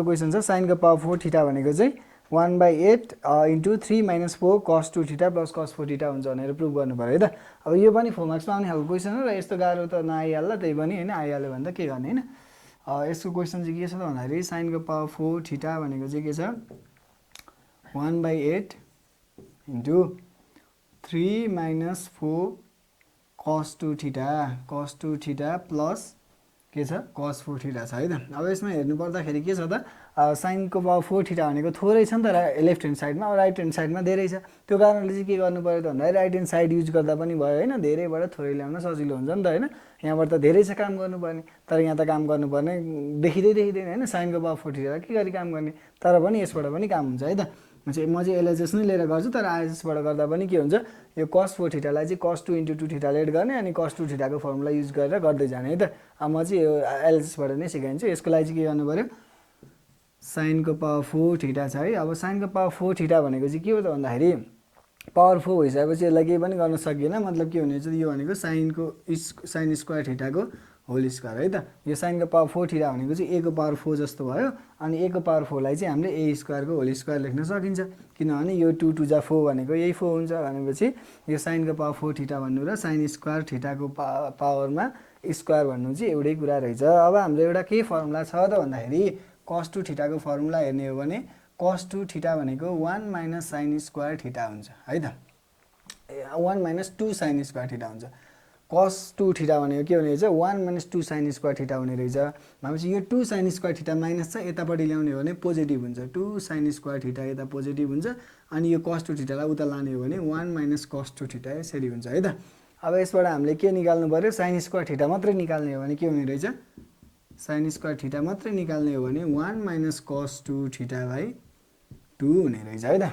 Question छ sin को power 4 theta भनेको चाहिँ 1/8 into 3 - 4 cos 2 theta plus cos 4 theta हुन्छ भनेर प्रुभ गर्नु पर्यो है त। अब यो पनि 4 मार्क्समा आउने खालको क्वेसन हो र यस्तो गाह्रो त नआइहाल्ला, त्यही पनि हैन, आइहाल्यो भने त के गर्ने हैन। यसको क्वेसन चाहिँ के छ त भन्दाखेरि sin को पावर 4 थीटा भनेको चाहिँ के छ 1/8 इन्टु 3 - 4 cos 2 थीटा प्लस के छ cos 4 थीटा छ है त। अब यसमा हेर्नु पर्दाखेरि के छ त sin को पावर 4 थीटा भनेको थोरै छ नि त लेफ्ट ह्यान्ड साइडमा, अब राइट ह्यान्ड साइडमा धेरै छ। त्यो कारणले चाहिँ के गर्नु पर्यो त भन्दा राइट ह्यान्ड साइड युज गर्दा पनि भयो हैन, धेरैबाट थोरै ल्याउन सजिलो हुन्छ नि त हैन। यहाँबाट त धेरै छ काम गर्नुपर्ने, तर यहाँ त काम गर्नुपर्ने देखिँदैन हैन। sin को पावर 4 थीटा के गरी काम गर्ने, तर पनि यसबाट पनि काम हुन्छ है त। म चाहिँ एलएचएस नै लिएर गर्छु, तर आइएचएसबाट गर्दा पनि के हुन्छ यो cos 4 थीटालाई चाहिँ cos 2 * 2 थीटा एड गर्ने अनि cos 2 थीटाको फर्मुला युज गरेर गर्दै जाने है त। अब म चाहिँ यो एलएचएसबाट नै सिकाइन्छु। यसको लागि चाहिँ के गर्नु पर्यो sin को पावर 4 थीटा छ है। अब sin को पावर 4 थीटा भनेको चाहिँ के हो त भन्दाखेरि पावर 4 भइसकेपछि यसलाई केही पनि गर्न सकिएन, मतलब के हुने चाहिँ यो भनेको sin स्क्वायर थीटाको होल स्क्वायर है त। यो sin को पावर 4 थीटा भनेको चाहिँ a को पावर 4 जस्तो भयो, अनि a को पावर 4 लाई चाहिँ हामीले a स्क्वायर को होल स्क्वायर लेख्न सकिन्छ, किनभने यो 2 2 जा 4 भनेको यही 4 हुन्छ भनेपछि यो sin को पावर 4 थीटा भन्नु र sin स्क्वायर थीटाको पावरमा स्क्वायर भन्नु चाहिँ एउटै कुरा रहेछ। अब हाम्रो एउटा के फर्मुला छ त भन्दाखेरि cos 2 थीटाको फर्मुला हेर्ने हो भने cos 2 थीटा भनेको 1 - sin स्क्वायर थीटा हुन्छ है त। 1 - 2 sin स्क्वायर थीटा हुन्छ। cos 2 थीटा भनेको के हुने रहेछ 1 - 2 sin स्क्वायर थीटा हुने रहेछ। भनेपछि यो 2 sin स्क्वायर थीटा माइनस छ, यतापट्टि ल्याउने हो भने पोजिटिभ हुन्छ, 2 sin स्क्वायर थीटा यता पोजिटिभ हुन्छ, अनि यो cos 2 थीटालाई उता लाने हो भने 1 - cos 2 थीटा यसरी हुन्छ है त। अब यसबाट हामीले के निकाल्नु पर्यो sin स्क्वायर थीटा मात्रै निकाल्ने हो भने के हुने रहेछ sin स्क्वायर थीटा मात्रै निकाल्ने हो भने 1 - cos 2 थीटा/2 हुने रहेछ है त।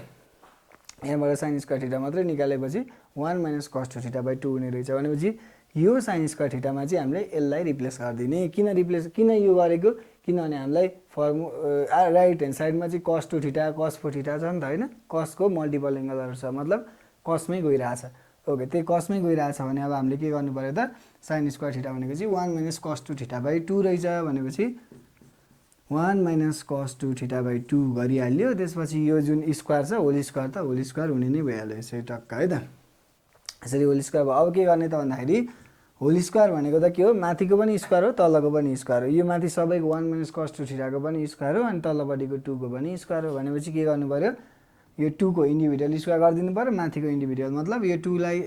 यहाँबाट sin स्क्वायर थीटा मात्रै निकालेपछि 1 - cos 2 थीटा/2 हुने रहेछ। भनेपछि यो sin स्क्वायर थीटामा चाहिँ हामीले यसलाई रिप्लेस गरिदिने। किन यो गरेको, किनभने हामीलाई राइट ह्यान्ड साइडमा चाहिँ cos 2 थीटा cos 4 थीटा छ नि त हैन, cos को मल्टिपल एङ्गलहरु छ, मतलब cosमै गइरहेछ। ओके, त्यही cosमै गइरहेछ भने अब हामीले के गर्नु पर्यो त sin स्क्वायर थीटा भनेको चाहिँ 1 - cos 2 थीटा/2 रहेछ। भनेपछि 1 - cos 2 थीटा/2 गरिहाल्यो। त्यसपछि यो जुन स्क्वायर छ होल स्क्वायर हुने नै भइहाल्यो यसरी टक्क है त। यसरी होल स्क्वायर भयो। अब के गर्ने त भन्दाखेरि होल स्क्वायर भनेको त के हो माथिको पनि स्क्वायर हो तलको पनि स्क्वायर हो। यो माथि सबैको 1 - cos 2 थीटाको पनि स्क्वायर हो अनि तल्लोपट्टिको 2 को पनि स्क्वायर हो। भनेपछि के गर्नु पर्यो यो 2 को इन्डिभिजुअल स्क्वायर गरिदिनु पर्यो, माथिको इन्डिभिजुअल, मतलब यो 2 लाई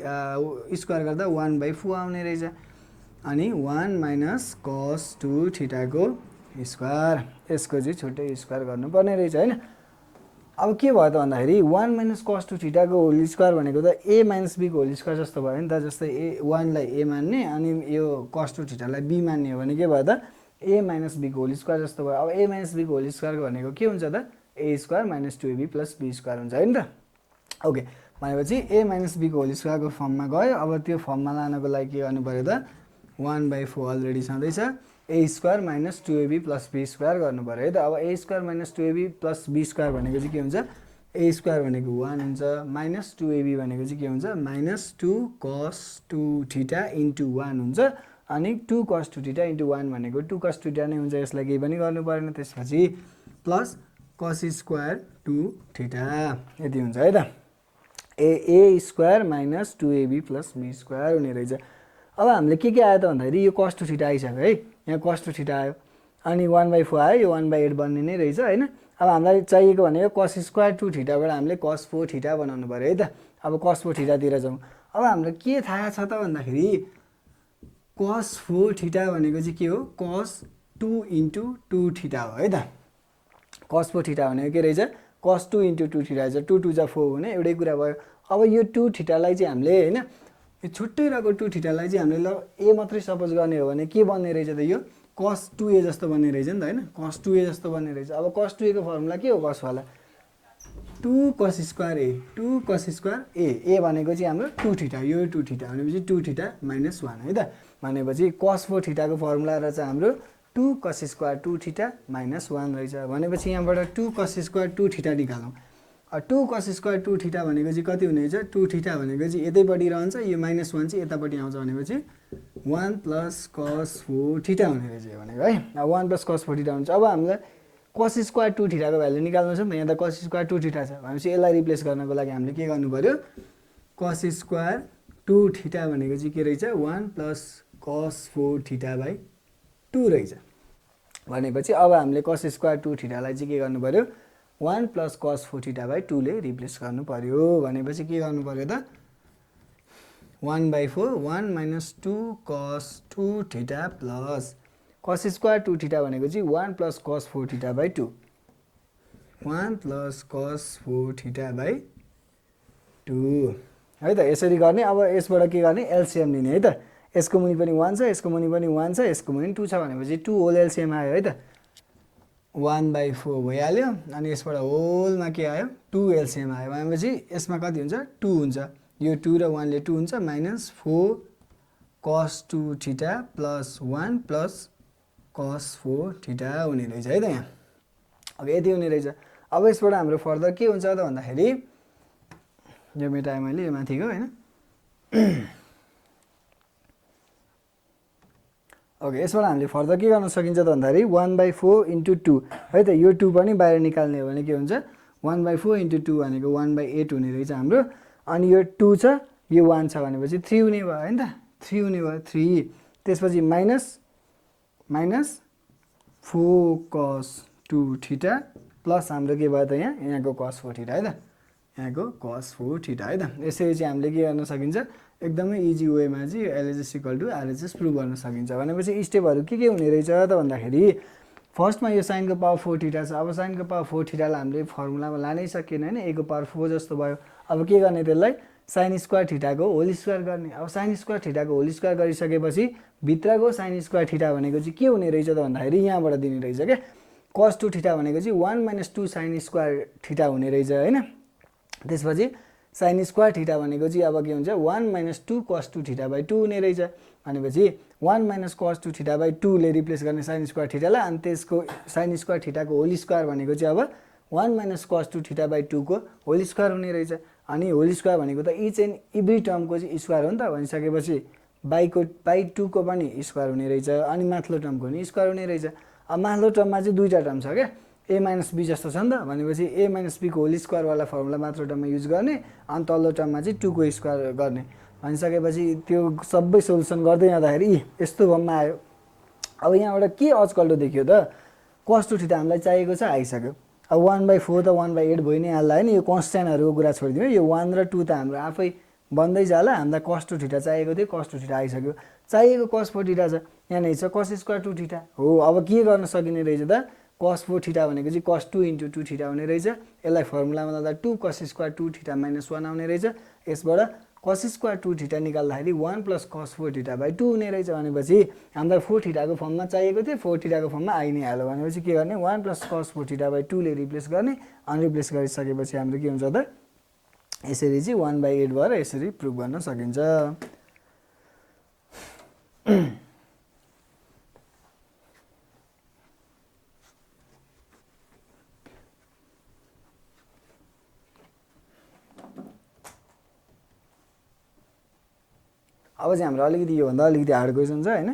स्क्वायर गर्दा 1/4 आउने रहेछ। अनि 1 - cos 2 थीटाको स्क्वायर, यसको चाहिँ छुट्टै स्क्वायर गर्नुपर्ने रहेछ हैन। अब के भयो त भन्दाखेरि 1 - cos 2 थीटाको होल स्क्वायर भनेको त a - b को होल स्क्वायर जस्तो भयो नि त। जस्तै 1 लाई a मान्ने अनि यो cos 2 थीटालाई b मान्ने हो भने के भयो त a - b को होल स्क्वायर जस्तो भयो। अब a - b को होल स्क्वायर भनेको के हुन्छ त a square - 2ab + b square हुन्छ हैन त। ओके, भनेपछि a - b को होल स्क्वायरको फर्ममा गयो। अब त्यो फर्ममा लानको लागि के गर्नु पर्यो त 1/4 अलरेडी छँदैछ, a square - 2ab + b square गर्नु पर्यो है त। अब a square - 2ab + b square भनेको चाहिँ के हुन्छ a स्क्वायर भनेको 1 हुन्छ, - 2ab भनेको चाहिँ के हुन्छ -2 cos 2 थीटा * 1 हुन्छ, अनि 2 cos 2 थीटा * 1 भनेको 2 cos 2 थीटा नै हुन्छ, यसलाई केही पनि गर्नु परेन। त्यसपछि प्लस cos स्क्वायर 2 थीटा यति हुन्छ है त। a square - 2ab + b square हुने रहेछ। अब हामीले के आयो त भन्दाखेरि यो cos 2 थीटा आइसक्यो है, यहाँ cos 2 थीटा आयो, अनि 1/4 आयो, यो 1/8 बन्ने नै रहेछ हैन। अब हामीलाई चाहिएको भनेको cos स्क्वायर 2 थीटाबाट हामीले cos 4 थीटा बनाउनु पर्यो है त। अब cos 4 थीटातिर जाउँ। अब हामीलाई के थाहा छ त भन्दाखेरि cos 4 थीटा भनेको चाहिँ के हो cos 2 * 2 थीटा हो है त। cos 4 थीटा भनेको के रहेछ cos 2 * 2 थीटा रहेछ, 2 2 जा 4 हुने एउटै कुरा भयो। अब यो 2 थीटालाई चाहिँ हामीले हैन यो छुट्टै रहेको 2 थीटालाई चाहिँ हामीले ल a मात्रै सपोज गर्ने हो भने के बन्ने रहेछ त यो cos 2a जस्तो बन्ने रहेछ नि त हैन, cos 2a जस्तो बन्ने रहेछ। अब cos 2a को फर्मुला के हो cos वाला 2 cos square a, 2 cos square a भनेको चाहिँ हाम्रो 2 थीटा, यो 2 थीटा भनेपछि 2 थीटा - 1 है त। भनेपछि cos 4 थीटाको फर्मुला रहेछ हाम्रो 2 cos स्क्वायर 2 थीटा - 1 रहेछ। भनेपछि यहाँबाट 2 cos स्क्वायर 2 थीटा निकालौँ। 2 cos स्क्वायर 2 थीटा भनेको चाहिँ कति हुने रहेछ 2 थीटा भनेको चाहिँ यतैपट्टि रहन्छ, यो -1 चाहिँ यतापट्टि आउँछ, भनेपछि 1 + cos 4 थीटा हुने रहेछ भनेको है। अब 1 + cos 4 थीटा हुन्छ। अब हामीलाई cos स्क्वायर 2 थीटाको भ्यालु निकाल्नु छ नि त यहाँ त cos स्क्वायर 2 थीटा छ भनेपछि यसलाई रिप्लेस गर्नको लागि हामीले के गर्नु पर्यो cos स्क्वायर 2 थीटा भनेको चाहिँ के रहेछ 1 प्लस cos 4 थीटा बाइ 2 रहेछ भनेपछि अब हामीले cos स्क्वायर 2 थीटालाई चाहिँ के गर्नु पर्यो 1 प्लस cos 4 थीटा बाइ 2 ले रिप्लेस गर्नु पर्यो भनेपछि के गर्नु पर्यो त 1/4 1 minus 2 cos 2 theta plus cos square 2 theta भनेको चाहिँ 1 plus cos 4 theta by 2 1 plus cos 4 theta by 2 है त यसरी गर्ने अब यसबाट के गर्ने एलसीएम लिने है त यसको मुनि पनि 1 छ यसको मुनि पनि 1 छ यसको मुनि 2 छ भनेपछि 2 होल एलसीएम आयो है त 1/4 भइहाल्यो अनि यसबाट होलमा के आयो 2 एलसीएम आयो भनेपछि यसमा कति हुन्छ 2 हुन्छ यो 2 र 1 ले 2 हुन्छ minus 4 cos 2 theta plus 1 plus cos 4 theta हुने रहेछ है त यहाँ अब यति हुने रहेछ अब यसबाट हाम्रो फर्दर के हुन्छ त भन्दाखेरि यो मेटाएँ मैले यो माथिको हैन ओके यसबाट हामीले फर्दर के गर्न सकिन्छ त भन्दाखेरि 1/4 into 2 है त यो 2 पनि बाहिर निकाल्ने हो भने के हुन्छ 1/4 into 2 भनेको 1/8 हुने रहेछ हाम्रो अनि यो 2 छ यो 1 छ भनेपछि 3 हुने भयो हैन त 3 हुने भयो 3 त्यसपछि माइनस 4 cos 2 थीटा प्लस हाम्रो के भयो त यहाँको cos 4 थीटा है त यहाँको cos 4 थीटा है त यसरी चाहिँ हामीले के गर्न सकिन्छ एकदमै इजी वेमा चाहिँ LHS = RHS प्रुभ गर्न सकिन्छ भनेपछि स्टेपहरु के हुने रहेछ त भन्दाखेरि फर्स्टमा यो sin को पावर 4 थीटा छ अब sin को पावर 4 थीटालाई हामीले फर्मुलामा लानै सकिएन हैन a को पावर 4 जस्तो भयो अब के गर्ने त्यसलाई sin स्क्वायर थीटाको होल स्क्वायर गर्ने अब sin स्क्वायर थीटाको होल स्क्वायर गरिसकेपछि भित्रको sin स्क्वायर थीटा भनेको चाहिँ के हुने रहेछ त भन्दाखेरि यहाँबाट दिने रहेछ के cos 2 थीटा भनेको चाहिँ 1 - 2 sin स्क्वायर थीटा हुने रहेछ हैन त्यसपछि sin स्क्वायर थीटा भनेको चाहिँ अब के हुन्छ 1 - 2 cos 2 थीटा बाइ 2 हुने रहेछ भनेपछि 1 - cos 2 थीटा बाइ 2 ले रिप्लेस गर्ने sin स्क्वायर थीटालाई अनि त्यसको sin स्क्वायर थीटाको होल स्क्वायर भनेको चाहिँ अब 1 - cos 2 थीटा बाइ 2 को होल स्क्वायर हुने रहेछ अनि होल स्क्वायर भनेको त इच एन्ड एभ्री टर्मको चाहिँ स्क्वायर हो नि त भनिसकेपछि बाइ 2 को पनि स्क्वायर हुने रहेछ अनि माथिल्लो टर्मको पनि स्क्वायर हुने रहेछ अब माथिल्लो टर्ममा चाहिँ दुईटा टर्म छ के a - b जस्तो छ नि त भनेपछि a - b को होल स्क्वायर वाला फर्मुला माथिल्लो टर्ममा युज गर्ने अनि तल्लो टर्ममा चाहिँ 2 को स्क्वायर गर्ने भनिसकेपछि त्यो सबै सोलुसन गर्दै जाँदाखेरि यस्तो फर्ममा आयो अब यहाँबाट के अचकल्टो देखियो त cos 2 थीटा हामीलाई चाहिएको छ आइसक्यो अब 1/4 त 1/8 भइ नै हाल्ला हैन यो कन्स्ट्यान्टहरुको कुरा छोडिदिनु यो 1 र 2 त हाम्रो आफै बन्दै जाला हामीलाई cos 2 थीटा चाहिएको थियो cos 2 थीटा आइसक्यो चाहिएको cos 4 थीटा छ यहाँ नै छ cos स्क्वायर 2 थीटा हो अब के गर्न सकिने रहेछ त cos 4 थीटा भनेको चाहिँ cos 2 * 2 थीटा हुने रहेछ यसलाई फर्मुलामा लाँदा 2 cos स्क्वायर 2 थीटा - 1 आउने रहेछ यसबाट cos स्क्वायर 2 थीटा निकाल्दाखेरि 1 + cos 4 थीटा बाइ 2 हुने रहेछ भनेपछि हामीलाई 4 थीटाको फर्ममा चाहिएको थियो 4 थीटाको फर्ममा आइ नै हाल्यो भनेपछि के गर्ने 1 + cos 4 थीटा बाइ 2 ले रिप्लेस गर्ने अनि रिप्लेस गरिसकेपछि हाम्रो के हुन्छ त यसरी चाहिँ 1/8 भएर यसरी प्रुभ गर्न सकिन्छ अब चाहिँ हाम्रो अलिकति यो भन्दा अलिकति हार्ड क्वेशन छ हैन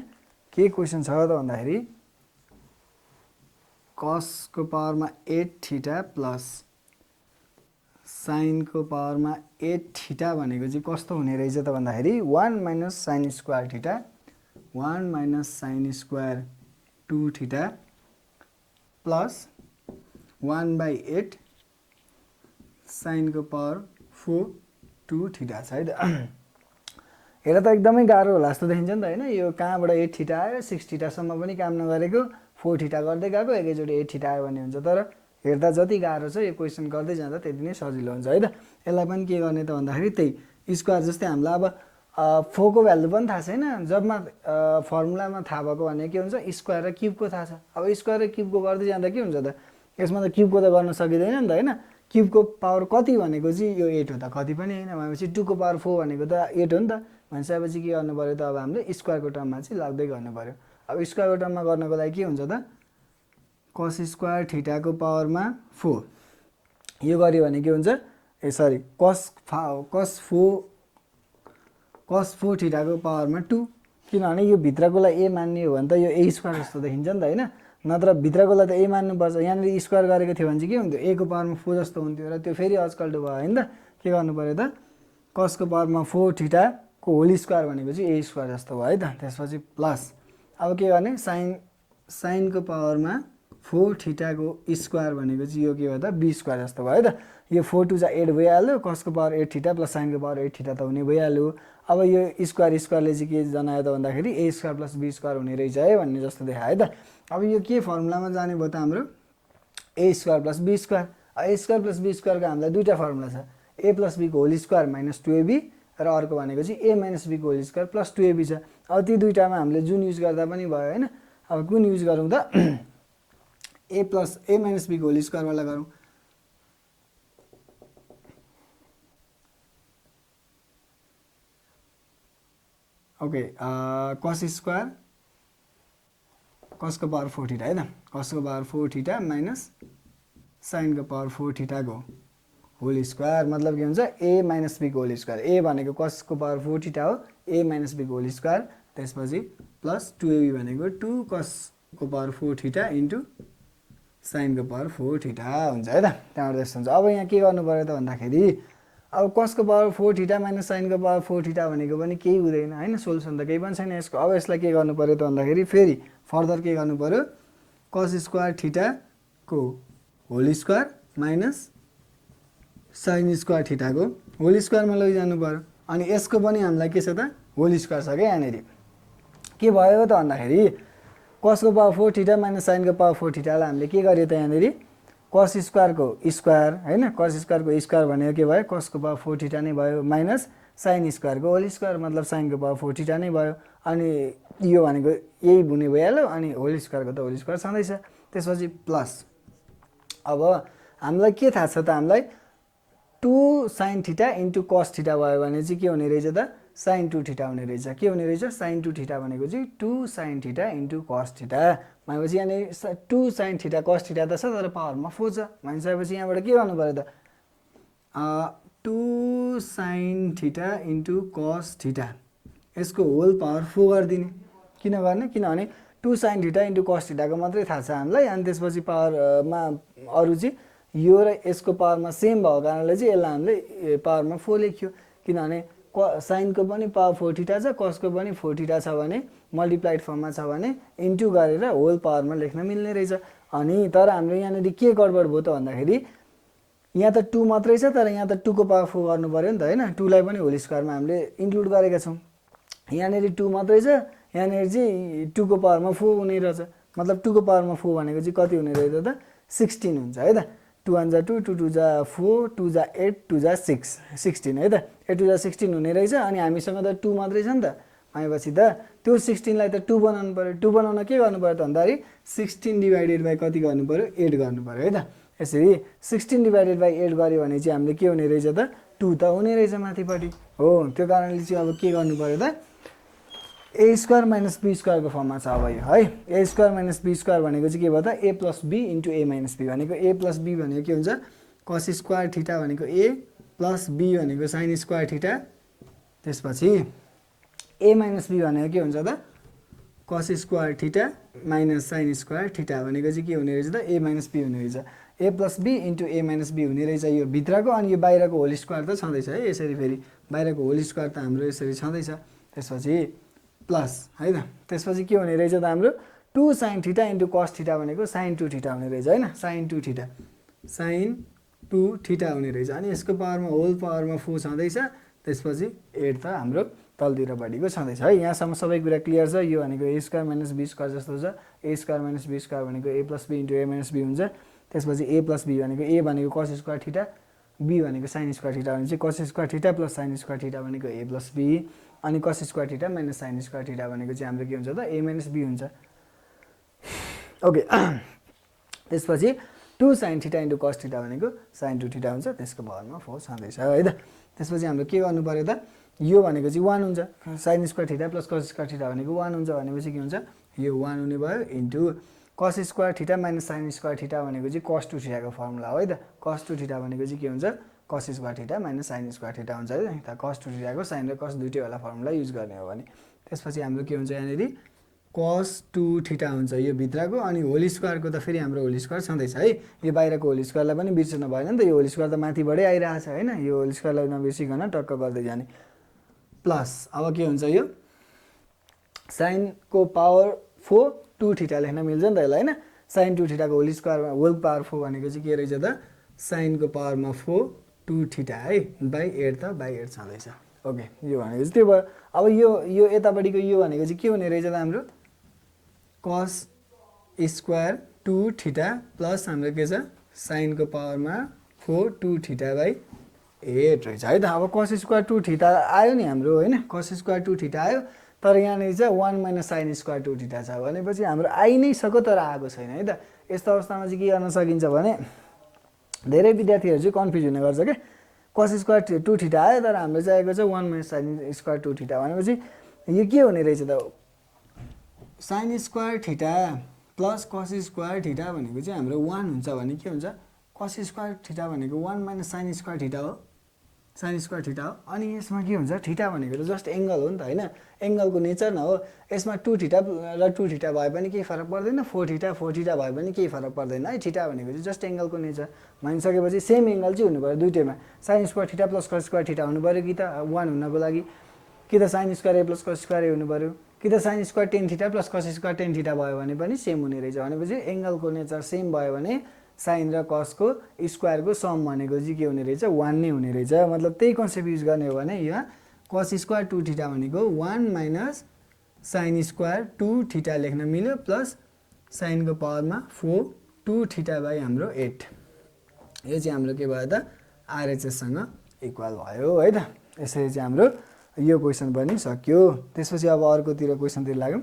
के क्वेशन छ त भन्दाखेरि cos को पावरमा 8 थीटा प्लस sin को पावरमा 8 थीटा भनेको चाहिँ कस्तो हुने रहेछ त भन्दाखेरि 1 - sin square theta 1 - sin square 2 theta plus 1/8 sin को पावर 4 2 थीटा छ है त हेर त एकदमै गाह्रो होला जस्तो देखिन्छ नि त हैन यो कहाँबाट 8 थीटा आयो 6 थीटासम्म पनि काम नगरेको 4 थीटा गर्दै गएको एकैचोटी 8 थीटा आयो भने हुन्छ तर हेर्दा जति गाह्रो छ यो क्वेशन गर्दै जाँदा त्यति नै सजिलो हुन्छ है त यसलाई पनि के गर्ने त भन्दाखेरि त्यही स्क्वायर जस्तै हामीलाई अब 4 को भ्यालु पनि थाहा छैन जबमा फर्मुलामा थाहा भएको भने के हुन्छ स्क्वायर र क्युबको थाहा छ अब स्क्वायर र क्युबको गर्दै जाँदा के हुन्छ त यसमा त क्युबको त गर्न सकिदैन नि त हैन क्युबको पावर कति भनेको चाहिँ यो 8 हो त कति पनि हैन भनेपछि 2 को पावर 4 भनेको त 8 हो नि त भनेपछि के गर्नु पर्यो त अब हामीले स्क्वायरको टर्ममा चाहिँ लाग्दै गर्नु पर्यो अब स्क्वायरको टर्ममा गर्नको लागि के हुन्छ त cos स्क्वायर थीटाको पावरमा 4 यो गर्यो भने के हुन्छ cos 4 थीटाको पावरमा 2 किनभने यो भित्रकोलाई a मान्ने हो भने त यो a स्क्वायर जस्तो देखिन्छ नि त हैन नत्र भित्रकोलाई त ए मान्नुपर्छ। यहाँनिर स्क्वायर गरेको थियो भने चाहिँ के हुन्थ्यो, ए को पावरमा 4 जस्तो हुन्थ्यो र त्यो फेरि अजकल्टो भयो होइन त। के गर्नु पऱ्यो त, कसको पावरमा 4 थीटाको होल स्क्वायर भनेको चाहिँ ए स्क्वायर जस्तो भयो है त। त्यसपछि प्लस अब के गर्ने, साइनको पावरमा 4 थीटाको स्क्वायर भनेको चाहिँ यो के भयो त, बी स्क्वायर जस्तो भयो है त। यो 4 2 जा 8 भइहाल्यो, कसको पावर 8 थीटा प्लस साइनको पावर 8 थीटा त हुने भइहाल्यो। अब यो स्क्वायर स्क्वायरले चाहिँ के जनायो त भन्दाखेरि ए स्क्वायर प्लस बी स्क्वायर हुने रहेछ है भन्ने जस्तो देखायो है त। अब यो के फर्मुलामा जाने भयो त हाम्रो, A square plus B square. A square plus B स्क्वायरको हामीलाई दुईवटा फर्मुला छ, ए प्लस बीको होल स्क्वायर माइनस 2ab र अर्को भनेको चाहिँ ए माइनस बीको होल स्क्वायर प्लस 2ab छ। अब ती दुईवटामा हामीले जुन युज गर्दा पनि भयो होइन। अब कुन युज गरौँ त, ए माइनस बीको होल स्क्वायरवाला गरौँ। ओके, कस स्क्वायर कसको पावर 4 थीटा है त, कसको पावर 4 थीटा माइनस साइनको पावर 4 थीटाको होल स्क्वायर, मतलब के हुन्छ ए माइनस बीको होल स्क्वायर। ए भनेको कसको पावर 4 थीटा हो, ए माइनस बीको होल स्क्वायर, त्यसपछि प्लस 2ab भनेको 2 कसको पावर 4 थीटा इन्टु साइनको पावर 4 थीटा हुन्छ है त। त्यहाँबाट त्यस्तो हुन्छ। अब यहाँ के गर्नु पऱ्यो त भन्दाखेरि, अब कसको पावर 4 थीटा माइनस साइनको पावर 4 थीटा भनेको पनि केही हुँदैन होइन, सोल्युसन त केही पनि छैन यसको। अब यसलाई के गर्नु पऱ्यो त भन्दाखेरि फेरि फर्दर के गर्नु पऱ्यो, कस स्क्वायर थीटाको whole square minus sine square थीटाको होल स्क्वायरमा लैजानु पऱ्यो। अनि यसको पनि हामीलाई के छ त, होल स्क्वायर छ क्या यहाँनिर। के भयो त भन्दाखेरि कसको पावर 4 थीटा माइनस साइनको पावर 4 थीटालाई हामीले के गर्यो त यहाँनिर, कस स्क्वायरको स्क्वायर होइन, कस स्क्वायरको स्क्वायर भनेको के भयो, कसको पावर 4 थीटा नै भयो माइनस साइन स्क्वायरको होल स्क्वायर, मतलब साइनको पावर 4 थीटा नै भयो। अनि यो भनेको यही हुने भइहाल्यो, अनि होल स्क्वायरको त होल स्क्वायर छँदैछ। त्यसपछि प्लस अब हामीलाई के थाहा छ त, हामीलाई 2 sine theta into cos theta भयो भने चाहिँ के हुने रहेछ त, साइन 2 थीटा हुने रहेछ। के हुने रहेछ, साइन 2 थीटा भनेको चाहिँ 2 sine theta into cos theta भनेपछि यहाँनिर 2 साइन थीटा कस थीटा त छ तर पावरमा 4 छ भनिसकेपछि यहाँबाट के गर्नु पऱ्यो त, 2 sine theta into cos theta यसको होल पावर 4 गरिदिने। किन गर्ने, किनभने 2 साइन थीटा इन्टु कस थीटाको मात्रै थाहा छ हामीलाई। अनि त्यसपछि पावरमा अरू चाहिँ यो र यसको पावरमा सेम भएको कारणले चाहिँ यसलाई हामीले पावरमा 4 लेख्यो। किनभने साइनको पनि पावर 4 थीटा छ, कसको पनि 4 थीटा छ भने मल्टिप्लाइड फर्ममा छ भने इन्टु गरेर होल पावरमा लेख्न मिल्ने रहेछ। अनि तर हाम्रो यहाँनिर के गडबड भयो त भन्दाखेरि, यहाँ त 2 मात्रै छ तर यहाँ त 2 को पावर 4 गर्नु पऱ्यो नि त होइन। 2 लाई पनि होल स्क्वायरमा हामीले इन्क्लुड गरेका छौँ। यहाँनिर 2 मात्रै छ, यहाँनिर चाहिँ 2 को पावरमा 4 हुने रहेछ। मतलब 2 को पावरमा 4 भनेको चाहिँ कति हुने रहेछ त, 16 हुन्छ है त। 2 1 जा 2, 2 2 जा 4, 2 जा 8, 2 जा 6, 16 है त। 8 2 जा 16 हुने रहेछ। अनि हामीसँग त 2 मात्रै छ नि त, भनेपछि त त्यो 16 लाई त 2 बनाउनु पऱ्यो। 2 बनाउन के गर्नु पऱ्यो त भन्दाखेरि 16 डिभाइडेड बाई कति गर्नु पऱ्यो, 8 गर्नु पऱ्यो है त। यसरी 16 डिभाइडेड बाई 8 गऱ्यो भने चाहिँ हामीले के हुने रहेछ त, 2 त हुने रहेछ माथिपट्टि हो। त्यो कारणले चाहिँ अब के गर्नु पऱ्यो त, ए स्क्वायर माइनस बी स्क्वायरको फर्ममा छ अब यो है। A square minus B square भनेको चाहिँ के भयो त, A plus B into A minus B भनेको, ए प्लस बी भनेको के हुन्छ, कस स्क्वायर थीटा भनेको ए प्लस बी भनेको साइन स्क्वायर थीटा, त्यसपछि ए माइनस बी भनेको के हुन्छ त, कस square theta minus sine square theta भनेको चाहिँ के हुने रहेछ त, ए माइनस बी हुने रहेछ। A plus B into A minus B हुने रहेछ यो भित्रको। अनि यो बाहिरको होल स्क्वायर त छँदैछ है यसरी, फेरि बाहिरको होल स्क्वायर त हाम्रो यसरी छँदैछ। त्यसपछि प्लस है त, त्यसपछि के हुने रहेछ त हाम्रो 2 sine theta into cos theta भनेको साइन 2 थीटा हुने रहेछ होइन। साइन 2 थीटा, साइन 2 थीटा हुने रहेछ। अनि यसको पावरमा होल पावरमा 4 छँदैछ। त्यसपछि 8 त हाम्रो तलतिरपट्टिको छँदैछ है। यहाँसम्म सबै कुरा क्लियर छ। यो भनेको A square minus B square जस्तो छ। A square minus B square भनेको A plus B into A minus B हुन्छ। त्यसपछि ए प्लस बी भनेको, ए भनेको कस स्क्वायर थीटा, बी भनेको साइन स्क्वायर थीटा भने चाहिँ cos square theta plus sine square theta भनेको ए प्लस बी, अनि cos square theta minus sine square theta भनेको चाहिँ हाम्रो के हुन्छ त, ए माइनस बी हुन्छ। ओके, त्यसपछि 2 sine theta into cos theta भनेको साइन 2 थीटा हुन्छ। त्यसको पावरमा 4 छँदैछ है त। त्यसपछि हाम्रो के गर्नु पऱ्यो त, यो भनेको चाहिँ 1 हुन्छ। Sign square theta plus cos square theta भनेको 1 हुन्छ भनेपछि के हुन्छ, यो 1 हुने भयो इन्टु कस square theta minus sine square theta भनेको चाहिँ कस 2 थीटाको फर्मुला हो है त। कस 2 थीटा भनेको चाहिँ के हुन्छ, कस square theta minus sine square theta हुन्छ है त। कस 2 थीटाको साइन र कस दुइटैवाला फर्मुला युज गर्ने हो भने। त्यसपछि हाम्रो के हुन्छ यहाँनिर cos 2 थीटा हुन्छ यो भित्रको अनि होल स्क्वायरको त फेरि हाम्रो होल स्क्वायर छँदैछ है यो बाहिरको होल स्क्वायरलाई पनि बिर्सनु भएन नि त यो होल स्क्वायर त माथिबाटै आइरहेछ हैन यो होल स्क्वायरलाई नबिर्सिकन टक्क गर्दै जाने प्लस अब के हुन्छ यो sin को पावर 4 2 थीटा लेख्न मिल्छ नि त यसलाई हैन sin 2 थीटा को होल स्क्वायर होल पावर 4 भनेको चाहिँ के रहेछ त sin को पावरमा 4 2 थीटा है बाइ 8 त बाइ 8 छँदैछ ओके यो भनेको चाहिँ त्यो भयो अब यो यतापट्टिको यो भनेको चाहिँ के हुने रहेछ त हाम्रो cos स्क्वायर 2 थीटा प्लस हाम्रो के छ sin को पावरमा 4 2 थीटा बाइ 8 रहेछ है त अब cos स्क्वायर 2 थीटा आयो नि हाम्रो हैन cos स्क्वायर 2 थीटा आयो तर यहाँनिर चाहिँ 1 माइनस sin स्क्वायर 2 थीटा छ भनेपछि हाम्रो आइ नै सक्यो तर आएको छैन है त यस्तो अवस्थामा चाहिँ के गर्न सकिन्छ भने धेरै विद्यार्थीहरु चाहिँ कन्फ्युज हुने गर्छ के cos स्क्वायर 2 थीटा आयो तर हाम्रो चाहिएको चाहिँ 1 माइनस sin स्क्वायर 2 थीटा भनेपछि यो के हुने रहेछ त sin square theta plus cos square theta भनेको चाहिँ हाम्रो 1 हुन्छ भने के हुन्छ cos स्क्वायर थीटा भनेको 1 माइनस sin स्क्वायर थीटा हो sin स्क्वायर थीटा हो अनि यसमा के हुन्छ थीटा भनेको त जस्ट एंगल हो नि त हैन एंगलको नेचर न हो यसमा 2 थीटा र 2 थीटा भए पनि केही फरक पर्दैन 4 थीटा भए पनि केही फरक पर्दैन है थीटा भनेको चाहिँ जस्ट एंगलको नेचर भनिसकेपछि सेम एंगल चाहिँ हुनु पर्यो दुईटैमा sin square theta plus cos square theta हुनु पर्यो कि त 1 हुनको लागि कि त sin square a plus cos square a हुनु पर्यो कि त sin square tan theta plus cos square tan theta भयो भने पनि सेम हुने रहेछ भनेपछि एंगलको नेचर सेम भयो भने sin र cos को स्क्वायर को सम भनेको चाहिँ के हुने रहेछ 1 नै हुने रहेछ मतलब त्यही कन्सेप्ट युज गर्ने हो भने यहाँ cos स्क्वायर 2 थीटा भनेको 1 माइनस sin स्क्वायर 2 थीटा लेख्न मिल्यो प्लस sin को पावरमा 4 2 थीटा बाइ हाम्रो 8 यो चाहिँ हाम्रो के भयो त RHS सँग इक्वल भयो है त यसरी चाहिँ हाम्रो यो क्वेशन पनि सक्यो त्यसपछि अब अर्कोतिर क्वेशनतिर लाग्यौं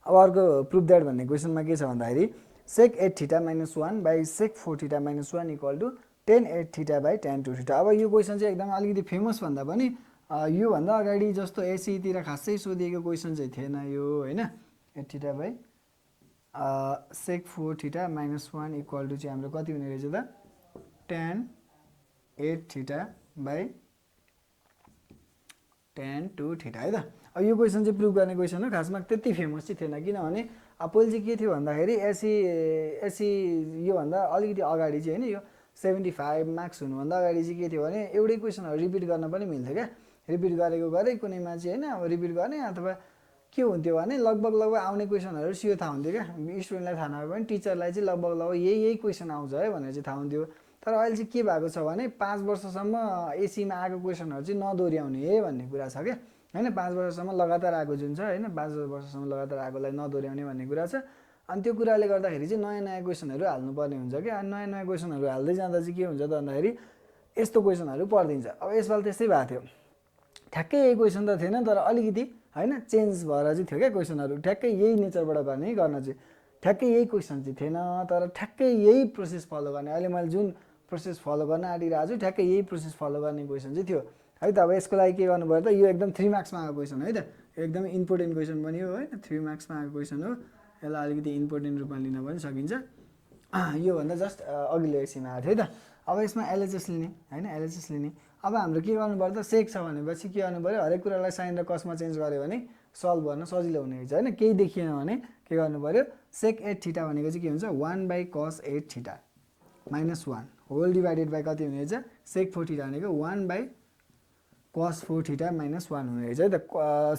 अब अर्को प्रुफ दैट भन्ने क्वेशनमा के छ भन्दाखेरि sec 8 theta minus 1 by sec 4 theta minus 1 equal to tan 8 theta by tan 2 theta अब यो क्वेशन चाहिँ एकदम अलिकति फेमस भन्दा पनि यो भन्दा अगाडि जस्तो एसई तिर खासै सोधिएको क्वेशन चाहिँ थिएन यो हैन 8 theta by sec 4 theta minus 1 equal to चाहिँ हाम्रो कति हुने रहेछ त tan 8 theta by tan 2 theta है त अब यो क्वेशन चाहिँ प्रुफ गर्ने क्वेशन हो खासमा त्यति फेमस चाहिँ थिएन किनभने पहिले चाहिँ के थियो भन्दाखेरि एसई यो भन्दा अलिकति अगाडि चाहिँ हैन यो 75 मार्क्स हुनुभन्दा अगाडि चाहिँ के थियो भने एउटै क्वेशनहरु रिपिट गर्न पनि मिल्थ्यो क्या रिपिट गरेको गरे कुनैमा चाहिँ हैन अब रिपिट गर्ने अथवा के हुन्थ्यो भने लगभग आउने क्वेशनहरु सियो थाहा हुन्थ्यो क्या स्टुडेन्टलाई थाहा नभए पनि टिचरलाई चाहिँ लगभग यही क्वेशन आउँछ है भनेर चाहिँ थाहा हुन्थ्यो तर अहिले चाहिँ के भएको छ भने 5 वर्षसम्म एसीमा आएको क्वेशनहरु चाहिँ नदोर्याउने भन्ने कुरा छ क्या हैन 5 वर्षसम्म लगातार आएको जुन छ हैन 5 वर्षसम्म लगातार आएकोलाई नदोर्याउने भन्ने कुरा छ अनि त्यो कुराले गर्दाखेरि चाहिँ नयाँ क्वेशनहरु हाल्नु पर्ने हुन्छ के अनि नयाँ क्वेशनहरु हाल्दै जाँदा चाहिँ के हुन्छ त भन्दाखेरि यस्तो क्वेशनहरु पर्दिन्छ अब यसपाल त्यस्तै भएको थियो ठ्याक्कै यही क्वेशन त थिएन तर अलिकति हैन चेन्ज भएर चाहिँ थियो के क्वेशनहरु ठ्याक्कै यही नेचरबाट गर्न चाहिँ ठ्याक्कै यही क्वेशन चाहिँ थिएन तर ठ्याक्कै यही प्रोसेस फलो गर्ने अहिले मैले जुन प्रोसेस फलो गर्न आँटिरहेको छु ठ्याक्कै यही प्रोसेस फलो गर्ने क्वेशन चाहिँ थियो है त अब यसको लागि के गर्नु पर्यो त यो एकदम 3 मार्क्समा आएको क्वेशन है त एकदम इम्पोर्टेन्ट क्वेशन पनि हो हैन 3 मार्क्समा आएको क्वेशन हो यसलाई अलिकति इम्पोर्टेन्ट रूपमा लिन पनि सकिन्छ यो भन्दा जस्ट अघिल्लो एसीमा आएको थियो है त अब यसमा एलएचएस लिने हैन एलएचएस लिने अब हाम्रो के गर्नु पर्यो त सेक छ भनेपछि के गर्नु पर्यो हरेक कुरालाई साइन र कसमा चेन्ज गर्यो भने सल्भ गर्न सजिलो हुने हुन्छ हैन केही देखिएन भने के गर्नु पर्यो सेक 8 थीटा भनेको चाहिँ के हुन्छ 1/cos 8 theta -1 whole divided by कति हुने रहेछ सेक 4 थीटा भनेको 1/cos 4 थीटा -1 हुने रहेछ है त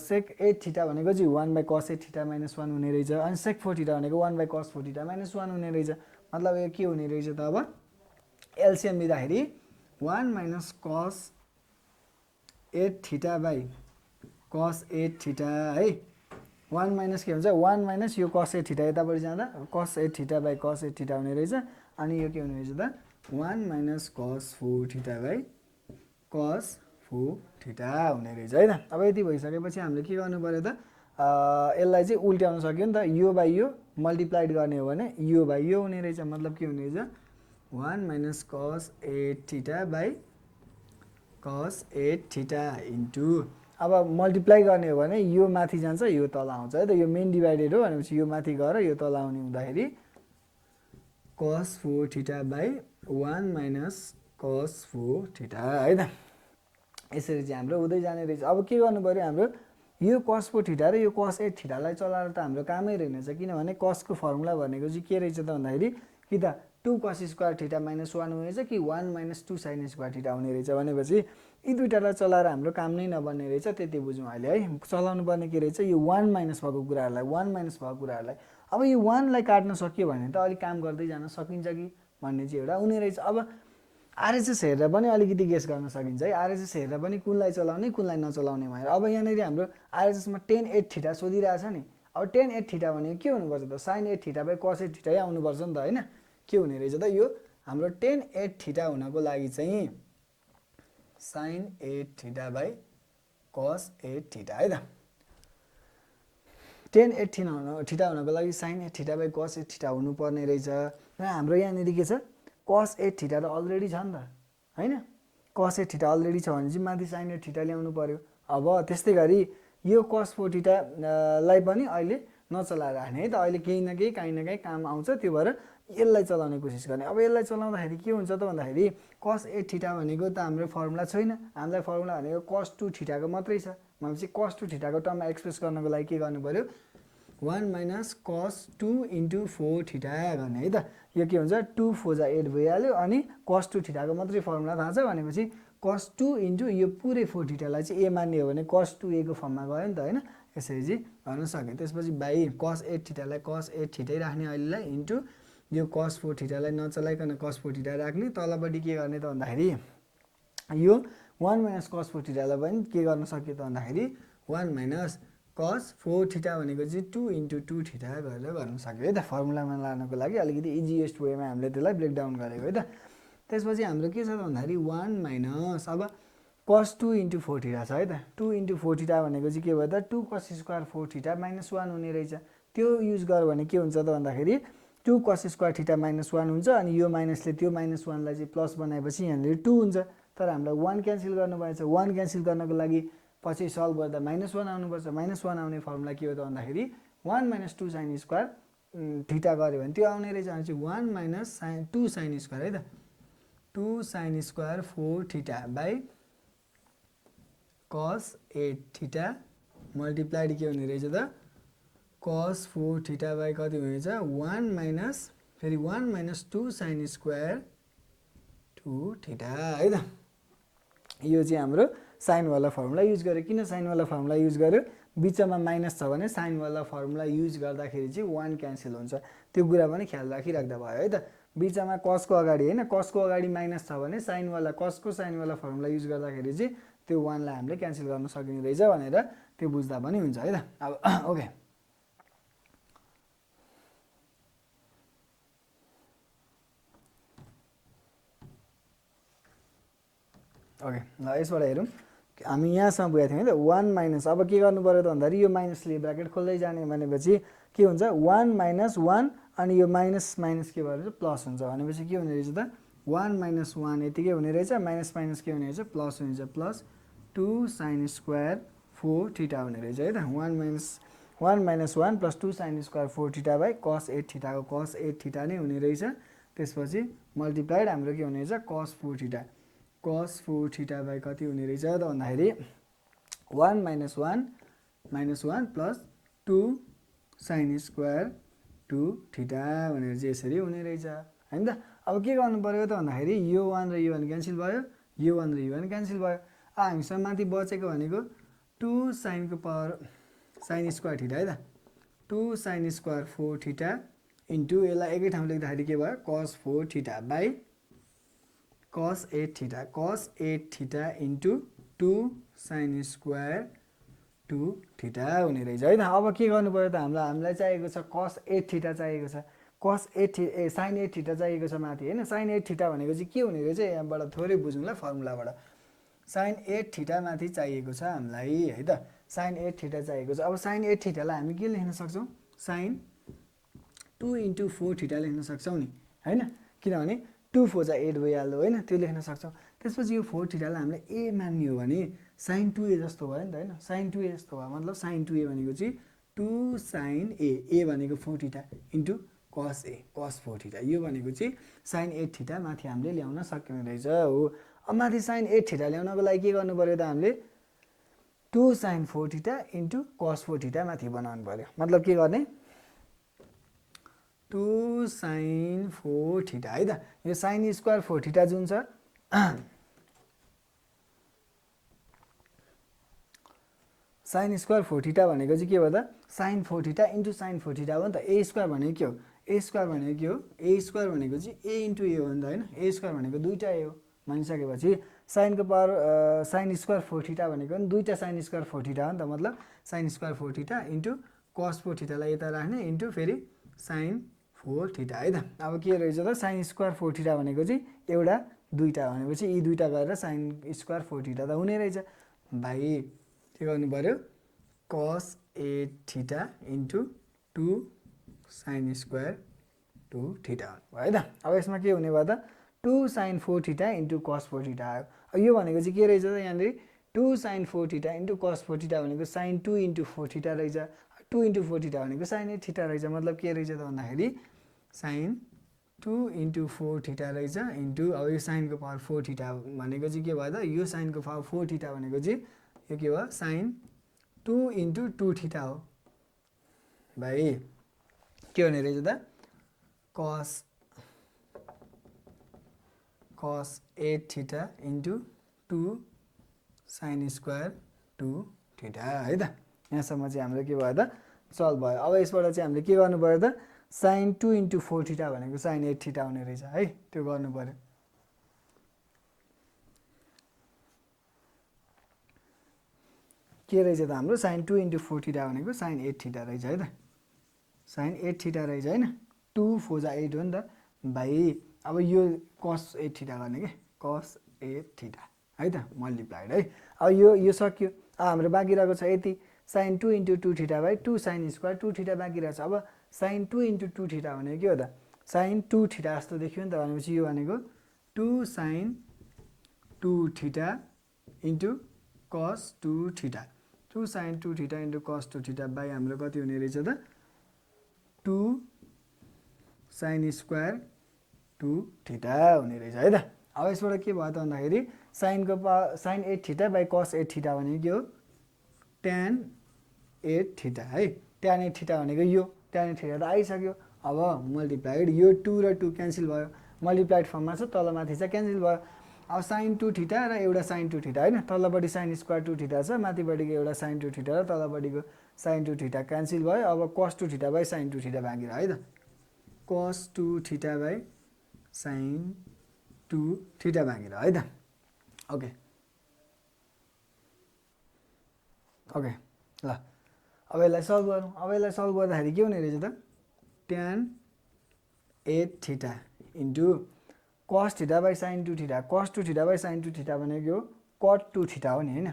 सेक 8 थीटा भनेको चाहिँ 1/cos 8 थीटा -1 हुने रहेछ अनि सेक 4 थीटा भनेको 1/cos 4 थीटा -1 हुने रहेछ मतलब यो के हुने रहेछ त अब एलसीएम लिँदाखेरि 1 - cos 8 theta by cos 8 theta है 1 माइनस के हुन्छ 1 - यो cos 8 थीटा यतापट्टि जाँदा cos 8 theta by cos 8 theta हुने रहेछ अनि यो के हुने रहेछ त 1 - cos 4 theta by cos 4 theta हुने रहेछ है त अब यति भइसकेपछि हामीले के गर्नु पर्यो त यसलाई चाहिँ उल्ट्याउन सक्यो नि त यो बाइ यो मल्टिप्लाइड गर्ने हो भने यो बाइ यो हुने रहेछ मतलब के हुने रहेछ 1 - cos 8 theta by cos 8 theta into अब मल्टिप्लाई गर्ने हो भने यो माथि जान्छ यो तल आउँछ है त यो मेन डिभाइडेड हो भनेपछि यो माथि गएर यो तल आउने हुँदाखेरि cos 4 theta by 1 minus cos 4 theta है त यसरी चाहिँ हाम्रो हुँदै जाने रहेछ। अब के गर्नु पर्यो हाम्रो यो cos 4 थीटा र यो cos 8 थीटालाई चलाएर त हाम्रो कामै रहेनछ किनभने cos को फर्मुला भनेको चाहिँ के रहेछ त भन्दाखेरि कि त 2 cos स्क्वायर थीटा माइनस 1 हुनेछ कि 1 माइनस 2 sin स्क्वायर थीटा हुने रहेछ भनेपछि यी दुईटालाई चलाएर हाम्रो काम नै नबन्ने रहेछ। त्यति बुझौँ अहिले है। चलाउनु पर्ने के रहेछ यो 1 माइनस भएको कुराहरूलाई 1 माइनस भएको कुराहरूलाई अब यो 1 लाई काट्न सकियो भने त अलि काम गर्दै जान सकिन्छ कि भन्ने चाहिँ एउटा हुने रहेछ। अब आरएसएस हेरेर पनि अलिकति गेस गर्न सकिन्छ है। आरएसएस हेरेर पनि कुनलाई चलाउने कुनलाई नचलाउने भनेर अब यहाँनिर हाम्रो आरएसएसमा tan 8 थीटा सोधिरहेछ नि। अब tan 8 थीटा भनेको के हुनुपर्छ त sin 8 theta by cos 8 theta आउनुपर्छ नि त हैन। के हुने रहेछ त यो हाम्रो tan 8 थीटा हुनको लागि चाहिँ sin 8 theta by cos 8 theta है त। tan 8 थीटा हुनको लागि sin 8 theta by cos 8 theta हुनुपर्ने रहेछ र हाम्रो यहाँनिर के छ cos 8 थीटा त अलरेडी छ नि त हैन। cos 8 थीटा अलरेडी छ भने चाहिँ माथि sin 8 थीटा ल्याउनु पर्यो। अब त्यस्तै गरी यो cos 4 थीटा लाई पनि अहिले नचलाएर राख्ने है त। अहिले केही न केही काहीँ न काहीँ काम आउँछ त्यो भएर यसलाई चलाउने कोसिस गर्ने। अब यसलाई चलाउँदाखेरि के हुन्छ त भन्दाखेरि cos 8 थीटा भनेको त हाम्रो फर्मुला छैन। हामीलाई फर्मुला भनेको cos 2 थीटाको मात्रै छ भनेपछि cos 2 थीटाको टर्ममा एक्सप्रेस गर्नको लागि के गर्नु पर्यो 1 माइनस cos 2 इन्टु 4 थीटा गर्ने है त। यो के हुन्छ 2 4 जा 8 भइहाल्यो अनि cos 2 थीटाको मात्रै फर्मुला थाहा छ भनेपछि cos 2 इन्टु यो पुरै 4 थीटालाई चाहिँ a मान्ने हो भने cos 2a को फर्ममा गयो नि त हैन। यसरी चाहिँ गर्न सक्यो। त्यसपछि बाई cos 8 थीटालाई cos 8 थीटै राख्ने अहिलेलाई इन्टु यो cos 4 थीटालाई नचलाइकन cos 4 थीटा राख्ने। तलपट्टि के गर्ने त भन्दाखेरि यो 1 माइनस cos 4 थीटालाई पनि के गर्न सक्यो त भन्दाखेरि 1 माइनस cos 4 थीटा भनेको चाहिँ 2 इन्टु 2 थीटा गरेर गर्न सक्यो है त। फर्मुलामा लानको लागि अलिकति इजिएस्ट वेमा हामीले त्यसलाई ब्रेकडाउन गरेको है त। त्यसपछि हाम्रो के छ त भन्दाखेरि 1 माइनस अब cos 2 इन्टु 4 थीटा छ है त। 2 इन्टु 4 थीटा भनेको चाहिँ के भयो त 2 cos स्क्वायर 4 थीटा माइनस 1 हुने रहेछ। त्यो युज गर्यो भने के हुन्छ त भन्दाखेरि 2 cos स्क्वायर थीटा माइनस 1 हुन्छ अनि यो माइनसले त्यो माइनस 1 लाई चाहिँ प्लस बनाएपछि यहाँनिर 2 हुन्छ। तर हामीलाई 1 क्यान्सल गर्नुपर्छ। 1 क्यान्सल गर्नको लागि पछि सल्भ गर्दा माइनस 1 आउनुपर्छ। माइनस 1 आउने फर्मुला के हो त भन्दाखेरि 1 माइनस 2 sin स्क्वायर थीटा गर्यो भने त्यो आउने रहेछ भने चाहिँ 1 माइनस 2 sin स्क्वायर है त। 2 sin square 4 theta by cos 8 theta multiplied के हुने रहेछ त cos 4 थीटा बाई कति हुनेछ 1 माइनस फेरि 1 माइनस 2 sin स्क्वायर 2 थीटा है त। यो चाहिँ हाम्रो साइन वाला फर्मुला युज गर्यो। किन साइन वाला फर्मुला युज गर्यो बिचमा माइनस छ भने साइन वाला फर्मुला युज गर्दाखेरि चाहिँ 1 क्यान्सल हुन्छ। त्यो कुरा पनि ख्याल राखिराख्दा भयो है त। बिचमा cos को अगाडि हैन cos को अगाडि माइनस छ भने साइन वाला cos को साइन वाला फर्मुला युज गर्दाखेरि चाहिँ त्यो 1 लाई हामीले क्यान्सल गर्न सकिने रहेछ भनेर त्यो बुझ्दा पनि हुन्छ है त। अब ओके ओके ल यसबाट हेरौँ हामी यहाँसम्म पुगेको थियौँ है त। 1 माइनस अब के गर्नु पर्यो त भन्दाखेरि यो माइनसले ब्राकेट खोल्दै जाने भनेपछि के हुन्छ 1 माइनस 1 अनि यो माइनस माइनस के भएर प्लस हुन्छ भनेपछि के हुने रहेछ त 1 माइनस 1 यतिकै हुने रहेछ माइनस माइनस के हुने रहेछ प्लस हुन्छ प्लस 2 sin स्क्वायर 4 थीटा हुने रहेछ है त। 1 minus 1 plus 2 sin square 4 theta by cos 8 थीटाको cos 8 theta नै हुने रहेछ। त्यसपछि मल्टिप्लाइड हाम्रो के हुने रहेछ cos 4 theta cos 4 theta by कति हुने रहेछ त भन्दाखेरि 1 minus 1 plus 2 sin square 2 theta भनेर चाहिँ यसरी हुने रहेछ हैन त। अब के गर्नु पर्यो त भन्दाखेरि यो 1 र यो 1 क्यान्सल भयो यो 1 र यो 1 क्यान्सल भयो। हामीसँग माथि बचेको भनेको 2 sin को पावर sin स्क्वायर थीटा है त। 2 sin स्क्वायर 4 थीटा इन्टु यसलाई एकै ठाउँ लेख्दाखेरि के भयो cos 4 theta by cos 8 theta cos 8 theta into 2 sin square 2 theta हुने रहेछ है त। अब के गर्नु पर्यो त हामीलाई चाहिएको छ cos 8 थीटा चाहिएको छ cos 8 sin 8 थीटा चाहिएको छ माथि हैन। sin 8 थीटा भनेको चाहिँ के हुने रहेछ यहाँबाट थोरै बुझौँला फर्मुलाबाट। sin 8 थीटा माथि चाहिएको छ हामीलाई है त। sin 8 थीटा चाहिएको छ। अब sin 8 थीटालाई हामी के लेख्न सक्छौँ sin 2 इन्टु 4 थीटा लेख्न सक्छौँ नि हैन। किनभने 2 4 जा 8 भइहाल्यो होइन, त्यो लेख्न सक्छौँ। त्यसपछि यो 4 थीटालाई हामीले ए मान्ने हो भने sin 2a जस्तो भयो नि त होइन, sin 2a जस्तो भयो मतलब sin 2a भनेको चाहिँ 2 sin a भनेको 4 theta into cos a cos 4 theta, यो भनेको चाहिँ sin 8 थीटा माथि हामीले ल्याउन सक्ने रहेछ हो। अब माथि sin 8 थीटा ल्याउनको लागि के गर्नु पर्यो त हामीले 2 sin 4 theta into cos 4 theta माथि बनाउनु पर्यो, मतलब के गर्ने 2 sin 4 थीटा है त। यो sin स्क्वायर 4 थीटा जुन छ sin स्क्वायर 4 थीटा भनेको चाहिँ के हो त sin 4 theta into sin 4 theta हो नि त। a स्क्वायर भनेको के हो, a स्क्वायर भनेको के हो, a स्क्वायर भनेको चाहिँ a इन्टु a हो नि त होइन, a स्क्वायर भनेको दुईटा a हो भनिसकेपछि साइनको पावर sin स्क्वायर 4 थीटा भनेको नि दुईटा sin स्क्वायर 4 थीटा हो नि त, मतलब sin square 4 theta into cos 4 थीटालाई यता राख्ने इन्टु फेरि sin 4 थीटा है त। अब के रहेछ त sin स्क्वायर 4 थीटा भनेको चाहिँ एउटा दुईटा भनेपछि यी दुईटा गरेर sin स्क्वायर 4 थीटा त हुने रहेछ भाइ। के गर्नु पर्यो cos 8 theta into 2 sin square 2 theta भयो है त। अब यसमा के हुने भयो त 2 sin 4 theta into cos 4 theta आयो। अब यो भनेको चाहिँ के रहेछ त यहाँनिर 2 sin 4 theta into cos 4 theta भनेको sin 2 इन्टु 4 थीटा रहेछ, 2 इन्टु 4 थीटा भनेको sin 8 थीटा रहेछ, मतलब के रहेछ त भन्दाखेरि sin 2 इन्टु 4 थीटा रहेछ इन्टु अब यो साइनको पावर 4 थीटा भनेको चाहिँ के भयो त यो साइनको पावर 4 थीटा भनेको चाहिँ यो के भयो sin 2 इन्टु 2 थीटा हो भाइ। के हुने रहेछ त cos 8 theta into 2 sin square 2 theta है त। यहाँसम्म चाहिँ हाम्रो के भयो त सल्भ भयो। अब यसबाट चाहिँ हामीले के गर्नु पर्यो त sin 2 इन्टु 4 थीटा भनेको sin 8 थीटा हुने रहेछ है, त्यो गर्नु पर्यो। के रहेछ त हाम्रो sin 2 इन्टु 4 थीटा भनेको sin 8 थीटा रहेछ है त, sin 8 थीटा रहेछ होइन, 2 4 जा 8 हो नि त भाइ। अब यो cos 8 थीटा गर्ने के cos 8 थीटा है त मल्टिप्लाइड है। अब यो सक्यो, अब हाम्रो बाँकी रहेको छ यति sin 2 into 2 theta by 2 sin square 2 theta बाँकी रहेछ। अब sin 2 इन्टु 2 थीटा भनेको के हो त sin 2 थीटा जस्तो देखियो नि त, भनेपछि यो भनेको 2 sin 2 theta into cos 2 theta, 2 sin 2 theta into cos 2 theta by हाम्रो कति हुने रहेछ त 2 sin स्क्वायर 2 थीटा हुने रहेछ है त। अब यसबाट के भयो त भन्दाखेरि साइनको sin 8 theta by cos 8 theta भनेको के हो tan 8 थीटा है, tan 8 थीटा भनेको यो tan 8 थीटा त आइसक्यो। अब मल्टिप्लाइड यो 2 र 2 क्यान्सल भयो, मल्टिप्लाइड फर्ममा छ, तलमाथि छ क्यान्सल भयो। अब sin 2 थीटा र एउटा sin 2 थीटा होइन, तल्लोपट्टि sin स्क्वायर 2 थीटा छ, माथिपट्टिको एउटा sin 2 थीटा र तल्लोपट्टिको sin 2 थीटा क्यान्सल भयो। अब cos 2 theta by sin 2 theta बाँकी रह्यो है त, cos 2 theta by sin 2 theta बाँकी रह्यो है त। ओके ओके ल अब यसलाई सल्भ गरौँ। अब यसलाई सल्भ गर्दाखेरि के हुने रहेछ त tan 8 theta into cos theta by sin 2 theta, cos 2 theta by sin 2 theta भनेको cot 2 थीटा हो नि होइन,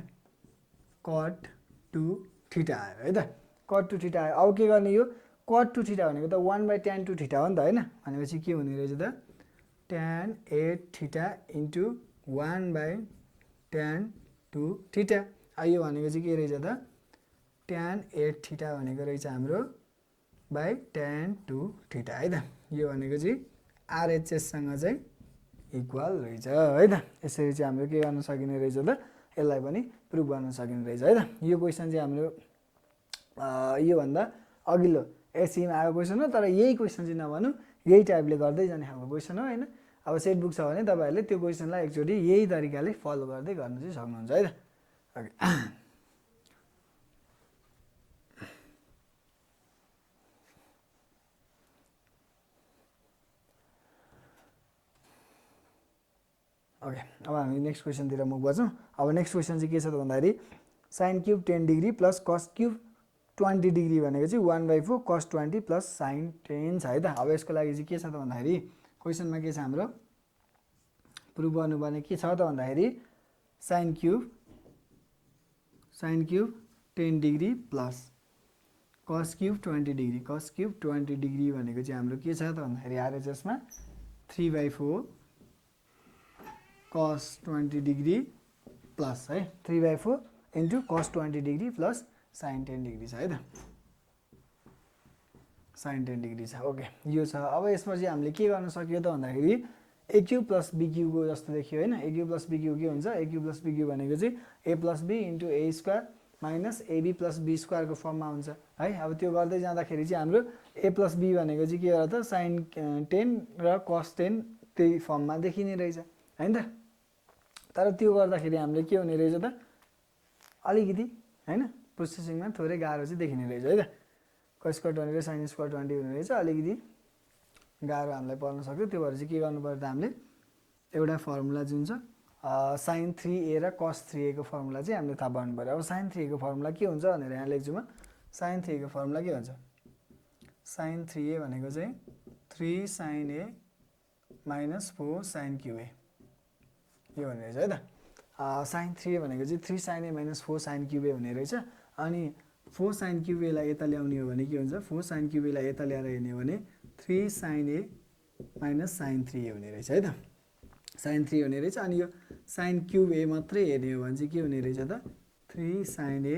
cot 2 थीटा आयो है त, cot 2 थीटा आयो। अब के गर्ने यो cot 2 थीटा भनेको त 1 बाई tan 2 थीटा हो नि त होइन, भनेपछि के हुने रहेछ त tan 8 theta into 1 by tan 2 theta. यो भनेको चाहिँ के रहेछ त tan 8 थीटा भनेको रहेछ हाम्रो बाई tan 2 थीटा है त। यो भनेको चाहिँ आरएचएससँग चाहिँ इक्वल रहेछ है त। यसरी चाहिँ हाम्रो के गर्न सकिने रहेछ त यसलाई पनि प्रुभ गर्न सकिने रहेछ है त। यो क्वेसन चाहिँ हाम्रो योभन्दा अघिल्लो एससीमा आएको क्वेसन हो, तर यही क्वेसन चाहिँ नभनौँ यही टाइपले गर्दै जाने खालको क्वेसन हो होइन। अब सेट बुक छ भने तपाईँहरूले त्यो क्वेसनलाई एकचोटि यही तरिकाले फलो गर्दै गर्न चाहिँ सक्नुहुन्छ है त। ओके ओके अब हामी नेक्स्ट क्वेसनतिर मुभ गर्छौँ। अब नेक्स्ट क्वेसन चाहिँ के छ त भन्दाखेरि sin cube 10 degree plus cos cube 20 degree भनेको चाहिँ 1/4 cos 20 प्लस sin 10 छ है त। अब यसको लागि चाहिँ के छ त भन्दाखेरि क्वेसनमा के छ हाम्रो प्रुभ गर्नुपर्ने के छ त भन्दाखेरि sin cube 10 degree plus cos cube 20 degree भनेको चाहिँ हाम्रो के छ त भन्दाखेरि आरएचएसमा 3/4 cos 20 डिग्री प्लस है 3/4 into cos 20 degree plus sin 10 degree छ है त sin 10 डिग्री छ ओके यो छ अब यसमा चाहिँ हामीले के गर्न सक्यो त भन्दाखेरि a cube plus b cube को जस्तो देखियो हैन a cube plus b cube के हुन्छ a cube plus b cube भनेको चाहिँ a plus b into a square minus ab plus b square को फर्ममा हुन्छ है अब त्यो गर्दै जाँदाखेरि चाहिँ हाम्रो a प्लस b भनेको चाहिँ के हो त sin 10 र cos 10 त्यही फर्ममा देखिने रहेछ हैन त तर त्यो गर्दाखेरि हामीले के हुने रहेछ त अलिकति हैन प्रोसेसिङमा थोरै गाह्रो चाहिँ देखिने रहेछ है त cos स्क्वायर 20 र sin स्क्वायर 20 हुने रहेछ अलिकति गाह्रो हामीलाई पर्न सक्छ त्यो भएर चाहिँ के गर्नु पर्यो त हामीले एउटा फर्मुला जुन छ sin 3a र cos 3a को फर्मुला चाहिँ हामीले थाहा पाउनु पर्यो अब sin 3a को फर्मुला के हुन्छ भनेर यहाँ लेख्छु म sin 3a को फर्मुला के हुन्छ sin 3a भनेको चाहिँ 3 sin a minus 4 sin qa यो हुने रहेछ है त sin 3a भनेको चाहिँ 3 sin a minus 4 sin qa हुने रहेछ अनि 4 sin qa लाई यता ल्याउने हो भने के हुन्छ 4 sin qa लाई यता ल्याएर हेर्ने हो भने 3 sin a minus sin 3a हुने रहेछ है त sin 3 हुने रहेछ अनि यो sin क्यूब a मात्रै हेर्ने हो भने चाहिँ के हुने रहेछ त 3 sin a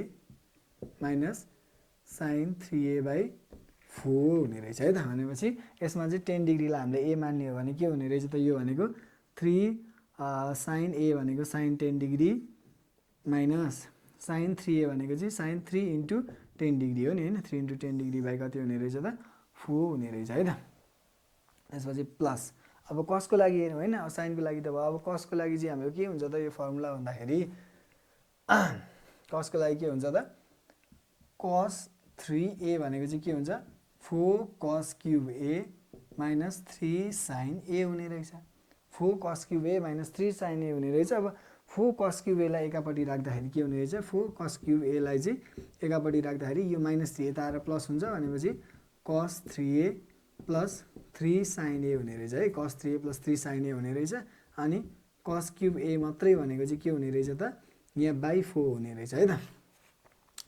minus sin 3a/4 हुने रहेछ है त भनेपछि यसमा चाहिँ 10 डिग्रीलाई हामीले a मान्ने हो भने के हुने रहेछ त यो भनेको 3 sin a भनेको sin 10 degree minus sin 3a भनेको चाहिँ sin 3 इन्टु 10 डिग्री हो नि हैन 3 इन्टु 10 डिग्री बाइ कति हुने रहेछ त 4 हुने रहेछ है त त्यसपछि प्लस अब cos को लागि हेर्नु हैन अब sin को लागि त भयो अब cos को लागि चाहिँ हाम्रो के हुन्छ त यो फर्मुला भन्दाखेरि cos को लागि के हुन्छ त cos 3a भनेको चाहिँ के हुन्छ 4 cos cube a minus 3 sin a हुने रहेछ 4 cos cube a minus 3 sin a हुने रहेछ अब 4 cos क्यूब a लाई एकापट्टि राख्दाखेरि के हुने रहेछ 4 cos क्यूब a लाई चाहिँ एकापट्टि राख्दाखेरि यो माइनस 3 यता आएर प्लस हुन्छ भनेपछि cos 3a plus 3 sin a हुने रहेछ है cos 3a plus 3 sin a हुने रहेछ अनि cos क्यूब a मात्रै भनेको चाहिँ के हुने रहेछ त यहाँ बाइ 4 हुने रहेछ है त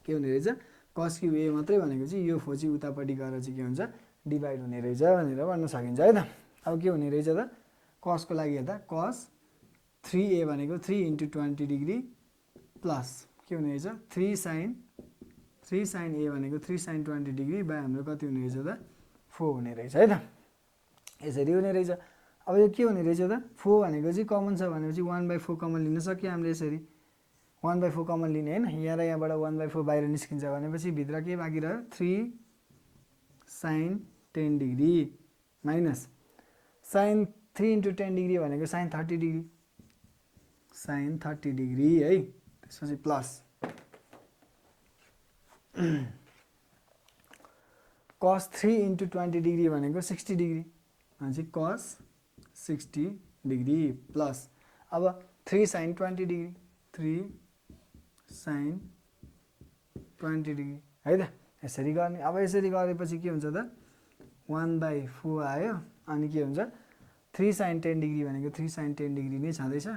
के हुने रहेछ cos क्यूब a मात्रै भनेको चाहिँ यो 4 चाहिँ उतापट्टि गएर चाहिँ के हुन्छ डिभाइड हुने रहेछ भनेर भन्न सकिन्छ है त अब के हुने रहेछ त cos को लागि हेर्दा cos 3a भनेको 3 इन्टु 20 डिग्री प्लस के हुने रहेछ 3 sin a भनेको 3 sin 20 डिग्री बाइ हाम्रो कति हुने रहेछ त 4 हुने रहेछ है त यसरी हुने रहेछ अब यो के हुने रहेछ त 4 भनेको चाहिँ कमन छ भनेपछि 1/4 कमन लिन सक्यो हामीले यसरी 1/4 कमन लिने हैन यहाँ र यहाँबाट 1/4 बाहिर निस्किन्छ भनेपछि भित्र के बाँकी रह्यो 3 sin 10 degree minus sin 3 into 10 degree भनेको sin 30 डिग्री है त्यसपछि प्लस cos 3 इन्टु 20 डिग्री भनेको 60 डिग्री भनेपछि cos 60 डिग्री प्लस अब 3 sin 20 डिग्री 3 sin 20 डिग्री है त यसरी गर्ने अब यसरी गरेपछि के हुन्छ त 1/4 आयो अनि के हुन्छ 3 sin 10 डिग्री भनेको 3 sin 10 डिग्री नै छँदैछ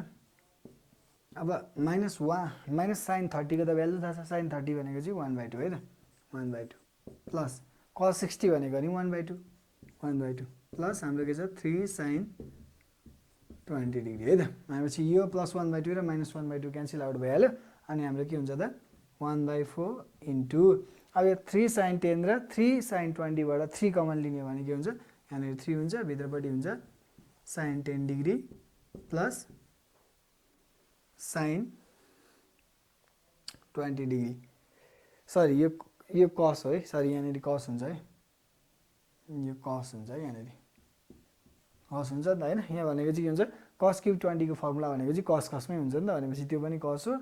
अब माइनस sin 30 को त भ्यालु थाहा छ sin 30 भनेको चाहिँ 1/2 है त 1/2 प्लस cos 60 भनेको नि 1/2 प्लस हाम्रो के छ 3 sin 20 डिग्री है त भनेपछि यो प्लस 1/2 र माइनस 1/2 क्यान्सल आउट भइहाल्यो अनि हाम्रो के हुन्छ त 1/4 इन्टु अब यो 3 sin 10 र 3 sin 20 बाट 3 कमन लिने हो भने के हुन्छ यहाँनिर 3 हुन्छ भित्रपट्टि हुन्छ sin 10 degree plus sin 20 degree sorry यो cos हो है सरी यहाँनिर cos हुन्छ है यो cos हुन्छ है यहाँनिर cos हुन्छ नि त हैन यहाँ भनेको चाहिँ के हुन्छ cos क्यूब 20 को फर्मुला भनेको चाहिँ cos मै हुन्छ नि त भनेपछि त्यो पनि cos हो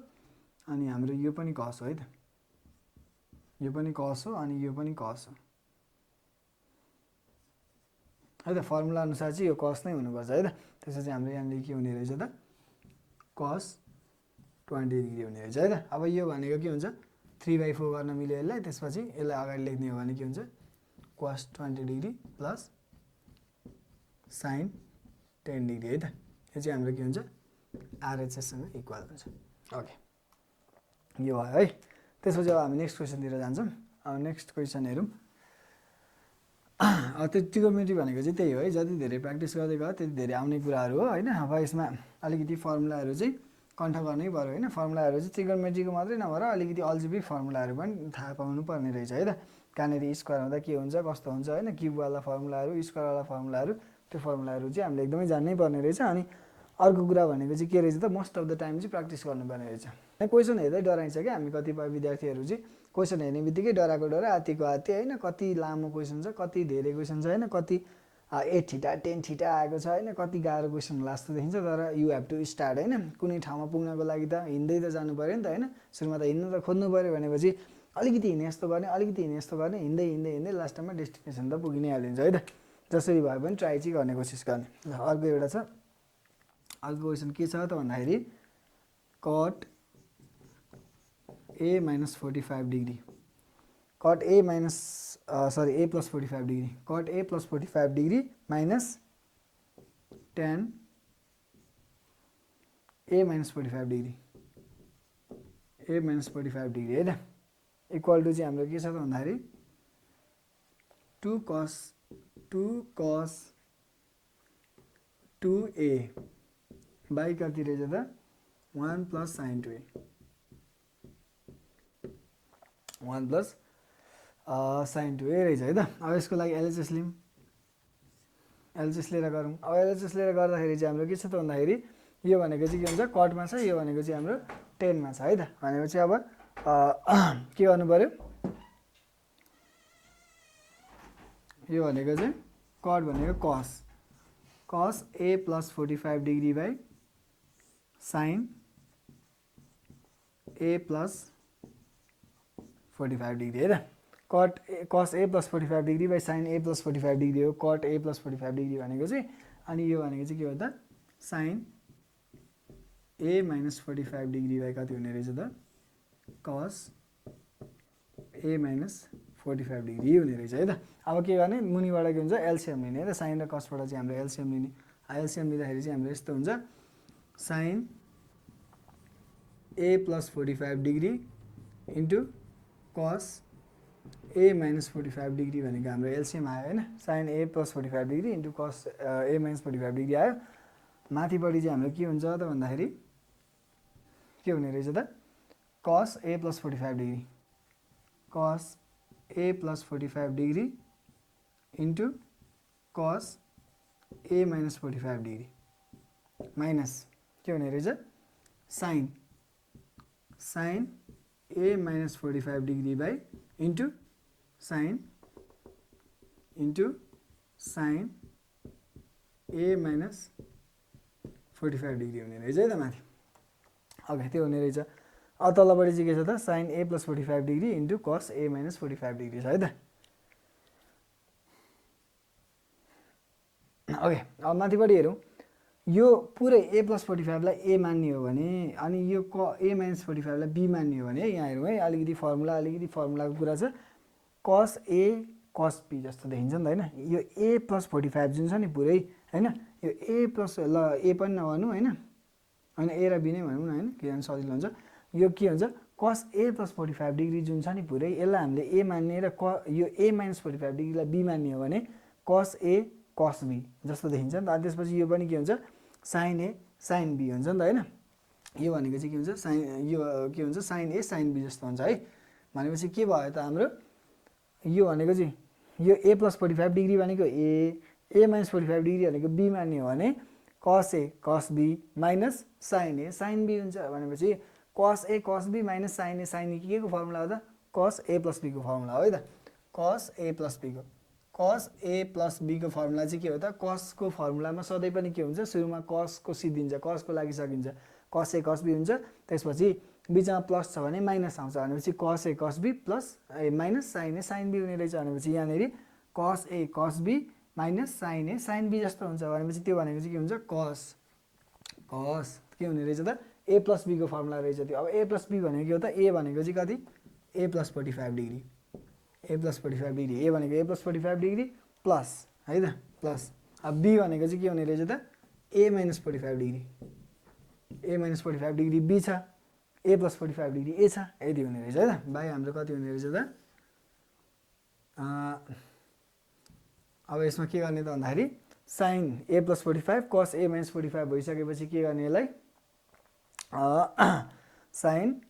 अनि हाम्रो यो पनि cos हो है त यो पनि cos हो अनि यो पनि cos हो है त फर्मुला अनुसार चाहिँ यो cos नै हुनुपर्छ है त त्यसपछि हाम्रो यहाँनिर के हुने रहेछ त cos 20 डिग्री हुने रहेछ है त अब यो भनेको के हुन्छ 3/4 गर्न मिल्यो यसलाई त्यसपछि यसलाई अगाडि लेख्ने हो भने के हुन्छ cos 20 degree plus sin 10 degree है त यो चाहिँ हाम्रो के हुन्छ RHS सँग इक्वल हुन्छ ओके यो भयो है त्यसपछि अब हामी नेक्स्ट क्वेसनतिर जान्छौँ अब नेक्स्ट क्वेसन हेरौँ त्यो ट्रिगोनोमेट्री भनेको चाहिँ त्यही हो है, जति धेरै प्र्याक्टिस गर्दै गयो त्यति धेरै आउने कुराहरू हो होइन। अब यसमा अलिकति फर्मुलाहरू चाहिँ कन्ठ गर्नै पऱ्यो होइन। फर्मुलाहरू चाहिँ ट्रिगोनोमेट्रीको मात्रै नभएर अलिकति अल्जेब्रिक फर्मुलाहरू पनि थाहा पाउनु पर्ने रहेछ है त। कहाँनिर स्क्वायर हुँदा के हुन्छ कस्तो हुन्छ होइन, क्युबवाला फर्मुलाहरू स्क्वायरवाला फर्मुलाहरू, त्यो फर्मुलाहरू चाहिँ हामीले एकदमै जान्नै पर्ने रहेछ। अनि अर्को कुरा भनेको चाहिँ के रहेछ त, मोस्ट अफ द टाइम चाहिँ प्र्याक्टिस गर्नुपर्ने रहेछ। क्वेसन हेर्दै डराइन्छ क्या हामी, कतिपय विद्यार्थीहरू चाहिँ क्वेसन हेर्ने बित्तिकै डराएको डरा आत्तिको आत्ति होइन। कति लामो क्वेसन छ, कति धेरै क्वेसन छ होइन, कति 8 थीटा 10 थीटा आएको छ होइन, कति गाह्रो क्वेसन होला जस्तो देखिन्छ। तर यु हेभ टु स्टार्ट होइन, कुनै ठाउँमा पुग्नको लागि त हिँड्दै त जानु पऱ्यो नि त होइन। सुरुमा त हिँड्नु त खोज्नु पऱ्यो भनेपछि अलिकति हिँड्ने यस्तो गर्ने, अलिकति हिँड्ने यस्तो गर्ने, हिँड्दै हिँड्दै हिँड्दै लास्ट टाइममा डेस्टिनेसन त पुगि नै हालिन्छ है त। जसरी भए पनि ट्राई चाहिँ गर्ने कोसिस गर्ने। अर्को एउटा छ, अर्को क्वेसन के छ त भन्दाखेरि cut A minus 45 degree, cut A minus sorry A plus 45 degree, cut A plus 45 degree minus ten A minus 45 degree, A minus 45 degree है त, इक्वल टु चाहिँ हाम्रो के छ त भन्दाखेरि 2 cos 2a बाई कति रहेछ त 1 plus sign 2a, 1 plus sign 2a रहेछ है त। अब यसको लागि एलएचएस लिउँ, एलएचएस लिएर गरौँ। अब एलएचएस लिएर गर्दाखेरि चाहिँ हाम्रो के छ त भन्दाखेरि यो भनेको चाहिँ के हुन्छ कटमा छ, यो भनेको चाहिँ हाम्रो 10 मा छ है त। भनेपछि अब के गर्नु पर्यो, यो भनेको चाहिँ कट भनेको cos A plus 45 degree by sine A plus 45 degree है त। Cot cos A plus 45 degree by sine A plus 45 degree हो कट ए प्लस 45 डिग्री भनेको चाहिँ। अनि यो भनेको चाहिँ के हो त sine A minus 45 degree by कति हुने रहेछ त कस ए माइनस 45 डिग्री हुने रहेछ है त। अब के गर्ने, मुनिबाट के हुन्छ एलसिएम लिने है त, साइन र कसबाट चाहिँ हाम्रो एलसिएम लिने। एलसिएम लिँदाखेरि चाहिँ हाम्रो यस्तो हुन्छ sign A plus 45 degree into कस ए माइनस 45 डिग्री भनेको हाम्रो एलसिएम आयो होइन। Sign A plus 45 degree into कस ए माइनस 45 डिग्री आयो। माथिपट्टि चाहिँ हाम्रो के हुन्छ त भन्दाखेरि के हुने रहेछ त कस ए प्लस 45 डिग्री, कस ए प्लस 45 डिग्री इन्टु कस ए माइनस 45 डिग्री माइनस के हुने रहेछ sine A minus 45 degree by into sine A minus 45 degree हुने रहेछ है त माथि। ओके त्यो हुने रहेछ। अब तलपट्टि चाहिँ के छ त sine A plus 45 degree into कस ए माइनस 45 डिग्री छ है त। ओके अब माथिपट्टि हेरौँ, यो पुरै ए प्लस 45 लाई ए मान्ने हो भने अनि यो ए माइनस 45 लाई बी मान्ने हो भने यहाँ हेरौँ है, अलिकति फर्मुलाको कुरा छ। कस ए कस बी जस्तो देखिन्छ नि त होइन। यो ए प्लस 45 जुन छ नि पुरै होइन, यो ए प्लस ल ए पनि नभनौँ होइन, होइन ए र बी नै भनौँ न होइन, किनभने सजिलो हुन्छ। यो के हुन्छ कस ए प्लस 45 डिग्री जुन छ नि पुरै यसलाई हामीले ए मान्ने र यो ए माइनस 45 डिग्रीलाई बी मान्ने हो भने कस ए कस बी जस्तो देखिन्छ नि त। अनि त्यसपछि यो पनि के हुन्छ साइन ए साइन बी हुन्छ नि त होइन। यो भनेको चाहिँ के हुन्छ यो के हुन्छ साइन ए साइन बी जस्तो हुन्छ है। भनेपछि के भयो त हाम्रो यो भनेको चाहिँ यो ए प्लस 45 डिग्री भनेको ए माइनस 45 डिग्री भनेको बी मान्ने हो भने cos A cos B minus sine A sine B हुन्छ। भनेपछि cos A cos B minus sine A sine B के को फर्मुला हो त कस ए प्लस बी को फर्मुला हो है त। कस ए प्लस बी को फर्मुला चाहिँ के हो त, कसको फर्मुलामा सधैँ पनि के हुन्छ सुरुमा कसको सिद्धिन्छ, कसको लागि सकिन्छ कस ए कस बी हुन्छ, त्यसपछि बिचमा प्लस छ भने माइनस आउँछ। भनेपछि cos A cos B plus minus sine A sine B हुने रहेछ। भनेपछि यहाँनिर cos A cos B minus sine A sine B जस्तो हुन्छ। भनेपछि त्यो भनेको चाहिँ के हुन्छ कस के हुने रहेछ त ए प्लस बी को फर्मुला रहेछ त्यो। अब ए प्लस बी भनेको के हो त, ए भनेको चाहिँ कति ए प्लस 45 डिग्री, ए प्लस 45 डिग्री, ए भनेको ए प्लस 45 डिग्री प्लस है त प्लस। अब बी भनेको चाहिँ के हुने रहेछ त A minus 45 degree, A minus 45 degree B छ, ए प्लस 45 डिग्री ए छ, यति हुने रहेछ है त। बाई हाम्रो कति हुने रहेछ त अब यसमा के गर्ने त भन्दाखेरि साइन ए प्लस 45 कस ए माइनस 45 भइसकेपछि के गर्ने यसलाई साइन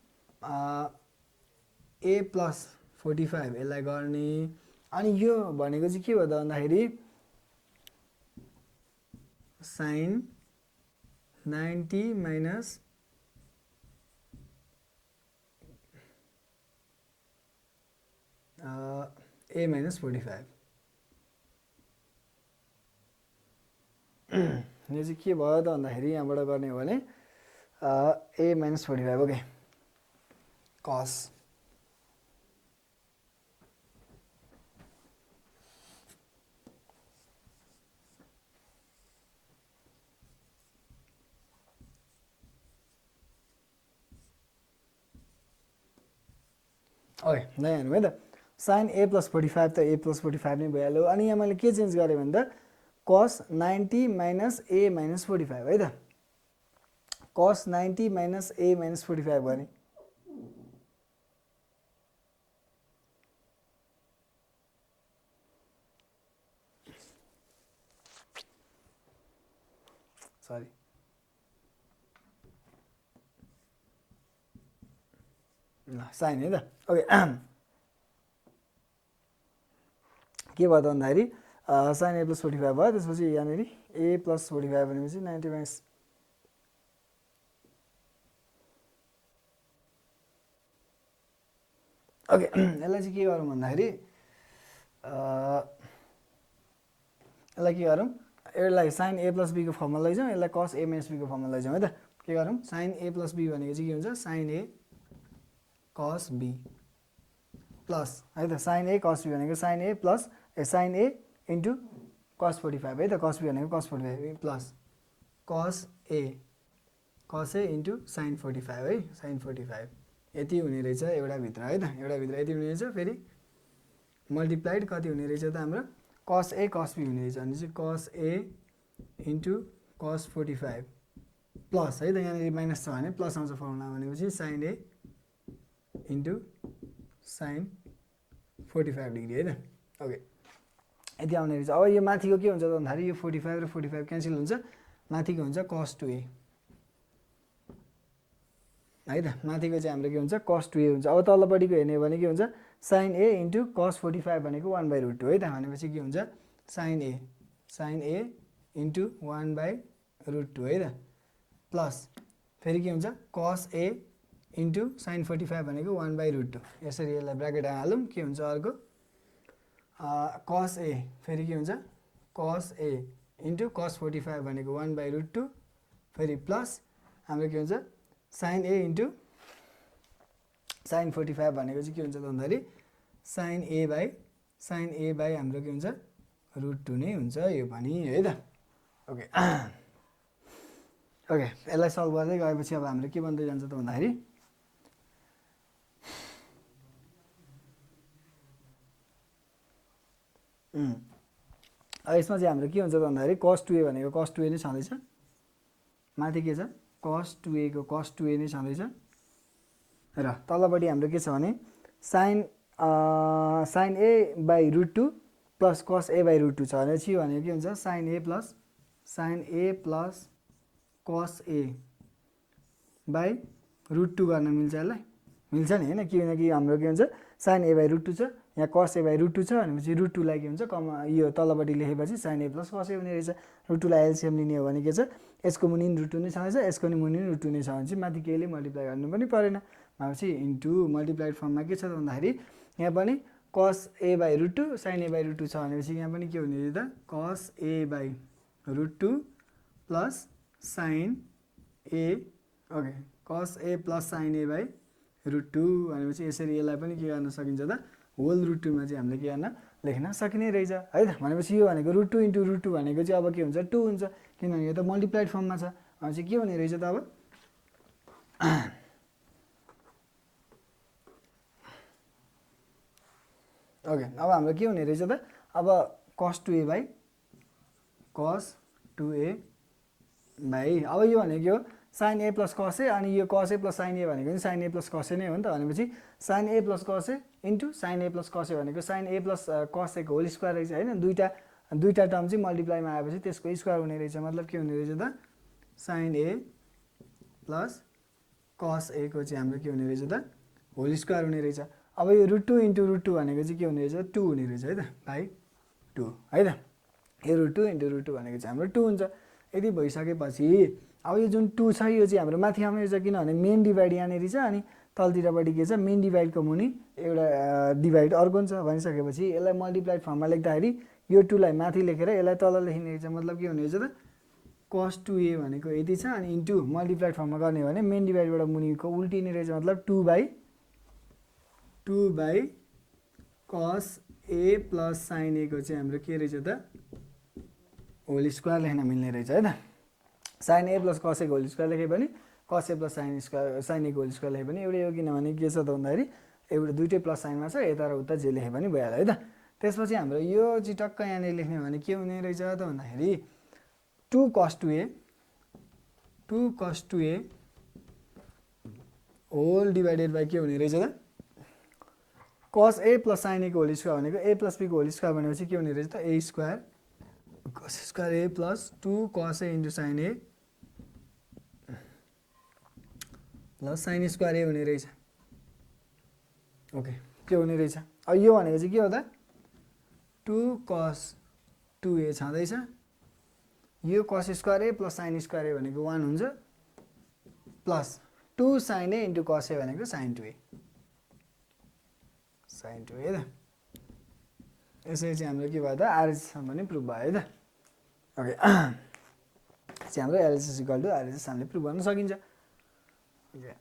ए प्लस 45 यसलाई गर्ने अनि यो भनेको चाहिँ के हो त भन्दाखेरि साइन 90 माइनस ए माइनस 45 यो चाहिँ के भयो त भन्दाखेरि यहाँबाट गर्ने हो भने ए माइनस 45 ओके कस ओके नयाँ हेर्नु है त साइन ए प्लस 45 त ए प्लस 45 नै भइहाल्यो अनि यहाँ मैले के चेन्ज गरेँ भने त कस 90 माइनस ए माइनस 45 है त कस 90 माइनस ए माइनस 45 गरेँ सरी ल साइन है त ओके के भयो त भन्दाखेरि साइन ए प्लस 45 भयो त्यसपछि यहाँनिर ए प्लस 45 भनेपछि 90 माइनस ओके यसलाई चाहिँ के गरौँ भन्दाखेरि यसलाई के गरौँ यसलाई साइन ए प्लस बीको फर्ममा लैजाउँ यसलाई कस ए माइनस बीको फर्ममा लैजाउँ है त के गरौँ साइन ए प्लस बी भनेको चाहिँ के हुन्छ साइन ए कस बी प्लस है त साइन ए कस बी भनेको sign A plus sign a into कस 45 है त कस बी भनेको कस 45 plus cos a into sign 45 है साइन 45 यति हुने रहेछ एउटा भित्र है त एउटा भित्र यति हुने रहेछ फेरि मल्टिप्लाइड कति हुने रहेछ त हाम्रो कस ए कस बी हुने रहेछ भने चाहिँ कस ए इन्टु कस 45 प्लस है त यहाँनिर माइनस छ भने प्लस आउँछ फर्मुला भनेपछि sign a into sign 45 degree है त ओके यति आउने रहेछ अब यो माथिको के हुन्छ त भन्दाखेरि यो 45 र 45 क्यान्सल हुन्छ माथिको हुन्छ कस 2a है त माथिको चाहिँ हाम्रो के हुन्छ कस 2a हुन्छ अब तल्लोपट्टिको हेर्ने भने के हुन्छ साइन ए इन्टु कस 45 भनेको 1/√2 है त भनेपछि के हुन्छ साइन ए इन्टु 1/√2 है त प्लस फेरि के हुन्छ कस ए इन्टु साइन 45 भनेको 1/√2 यसरी यसलाई ब्राकेट हालौँ के हुन्छ अर्को कस ए फेरि के हुन्छ कस ए इन्टु कस 45 भनेको 1/√2 फेरि प्लस हाम्रो के हुन्छ साइन ए इन्टु साइन 45 भनेको चाहिँ के हुन्छ त भन्दाखेरि साइन ए बाई हाम्रो के हुन्छ √2 नै हुन्छ यो पनि है त ओके ओके यसलाई सल्भ गर्दै गएपछि अब हाम्रो के बन्दै जान्छ त भन्दाखेरि यसमा चाहिँ हाम्रो के हुन्छ त भन्दाखेरि कस 2a भनेको कस 2a नै छँदैछ माथि के छ कस 2a को कस 2a नै छँदैछ र तलपट्टि हाम्रो के छ भने sign a/√2 plus cos a/√2 छ भनेपछि भनेको के हुन्छ साइन a प्लस कस a/√2 गर्न मिल्छ यसलाई मिल्छ नि होइन किनकि हाम्रो के हुन्छ साइन a/√2 छ यहाँ कस a/√2 छ भनेपछि √2 लाई के हुन्छ यो तलपट्टि लेखेपछि sine a plus cos a हुने रहेछ √2 लाई एलसिएम लिने हो भने के छ यसको मुनि √2 नै छँदैछ यसको नि मुनि √2 नै छ भने चाहिँ माथि केहीले मल्टिप्लाई गर्नु पनि परेन भनेपछि इन्टु मल्टिप्लाइड फर्ममा के छ त भन्दाखेरि यहाँ पनि कस a/√2 साइन a/√2 छ भनेपछि यहाँ पनि के हुने रहेछ त कस a/√2 plus sign a okay कस a प्लस साइन a/√2 भनेपछि यसरी यसलाई पनि के गर्न सकिन्छ त होल √2 मा चाहिँ हामीले के गर्न लेख्न सकिने रहेछ है त भनेपछि यो भनेको √2 इन्टु √2 भनेको चाहिँ अब के हुन्छ 2 हुन्छ किनभने यो त मल्टिप्लाइड फर्ममा छ भनेपछि के हुने रहेछ त अब ओके अब हाम्रो के हुने रहेछ त अब cos 2a by cos 2a by अब यो भनेको हो sin a plus cos a अनि यो cos a plus sin a भनेको नि sin a plus cos a नै हो नि त भनेपछि sin a plus cos a into sin a plus cos a भनेको sin a plus cos a को होल स्क्वायर रहेछ हैन दुईटा दुईटा टर्म चाहिँ मल्टिप्लाईमा आएपछि त्यसको स्क्वायर हुने रहेछ मतलब के हुने रहेछ त साइन ए प्लस कस ए को चाहिँ हाम्रो के हुने रहेछ त होल स्क्वायर हुने रहेछ। अब यो √2 इन्टु √2 भनेको चाहिँ के हुने रहेछ 2 हुने रहेछ है त बाई 2 है त। यो √2 इन्टु √2 भनेको चाहिँ हाम्रो 2 हुन्छ। यदि भइसकेपछि अब यो जुन 2 छ यो चाहिँ हाम्रो माथि आउने रहेछ किनभने मेन डिभाइड यहाँनिर छ अनि तलतिरपट्टि के छ मेन डिभाइडको मुनि एउटा डिभाइड अर्को हुन्छ भनिसकेपछि यसलाई मल्टिप्लाइड फर्ममा लेख्दाखेरि यो 2 लाई माथि लेखेर यसलाई तल लेखिने रहेछ मतलब के हुने रहेछ त cos 2a भनेको यति छ अनि इन्टु मल्टिप्लाइड फर्ममा गर्ने हो भने मेन डिभाइडबाट मुनिको उल्टिने रहेछ मतलब 2 by cos a plus sin a को चाहिँ हाम्रो के रहेछ त होल स्क्वायर लेख्न मिल्ने रहेछ है त। sin a plus cos a को होल स्क्वायर लेखे पनि cos a plus sin a को होल स्क्वायर लेखे पनि एउटै हो किनभने के छ त भन्दाखेरि एउटा दुईटै प्लस साइनमा छ यता र उता जे लेखे पनि भइहाल्यो है त। त्यसपछि हाम्रो यो चाहिँ टक्क यहाँनिर लेख्ने हो भने के हुने रहेछ त भन्दाखेरि 2 cos 2a whole divided by के हुने रहेछ त cos a plus sin a को होल स्क्वायर भनेको a प्लस b को होल स्क्वायर भनेपछि के हुने रहेछ त a square cos square a plus 2 cos a into sin a plus sin square a हुने रहेछ। ओके के हुने रहेछ अब यो भनेको चाहिँ के हो त 2 cos 2a छँदैछ यो cos square a plus sin square a भनेको 1 हुन्छ plus 2 sin a into cos a भनेको sin 2a है त। यसरी चाहिँ हाम्रो के भयो त आरएचएस पनि प्रुभ भयो है त। ओके चाहिँ हाम्रो एलएचएस इक्वल टु आरएचएस हामीले प्रुभ गर्न सकिन्छ। ओके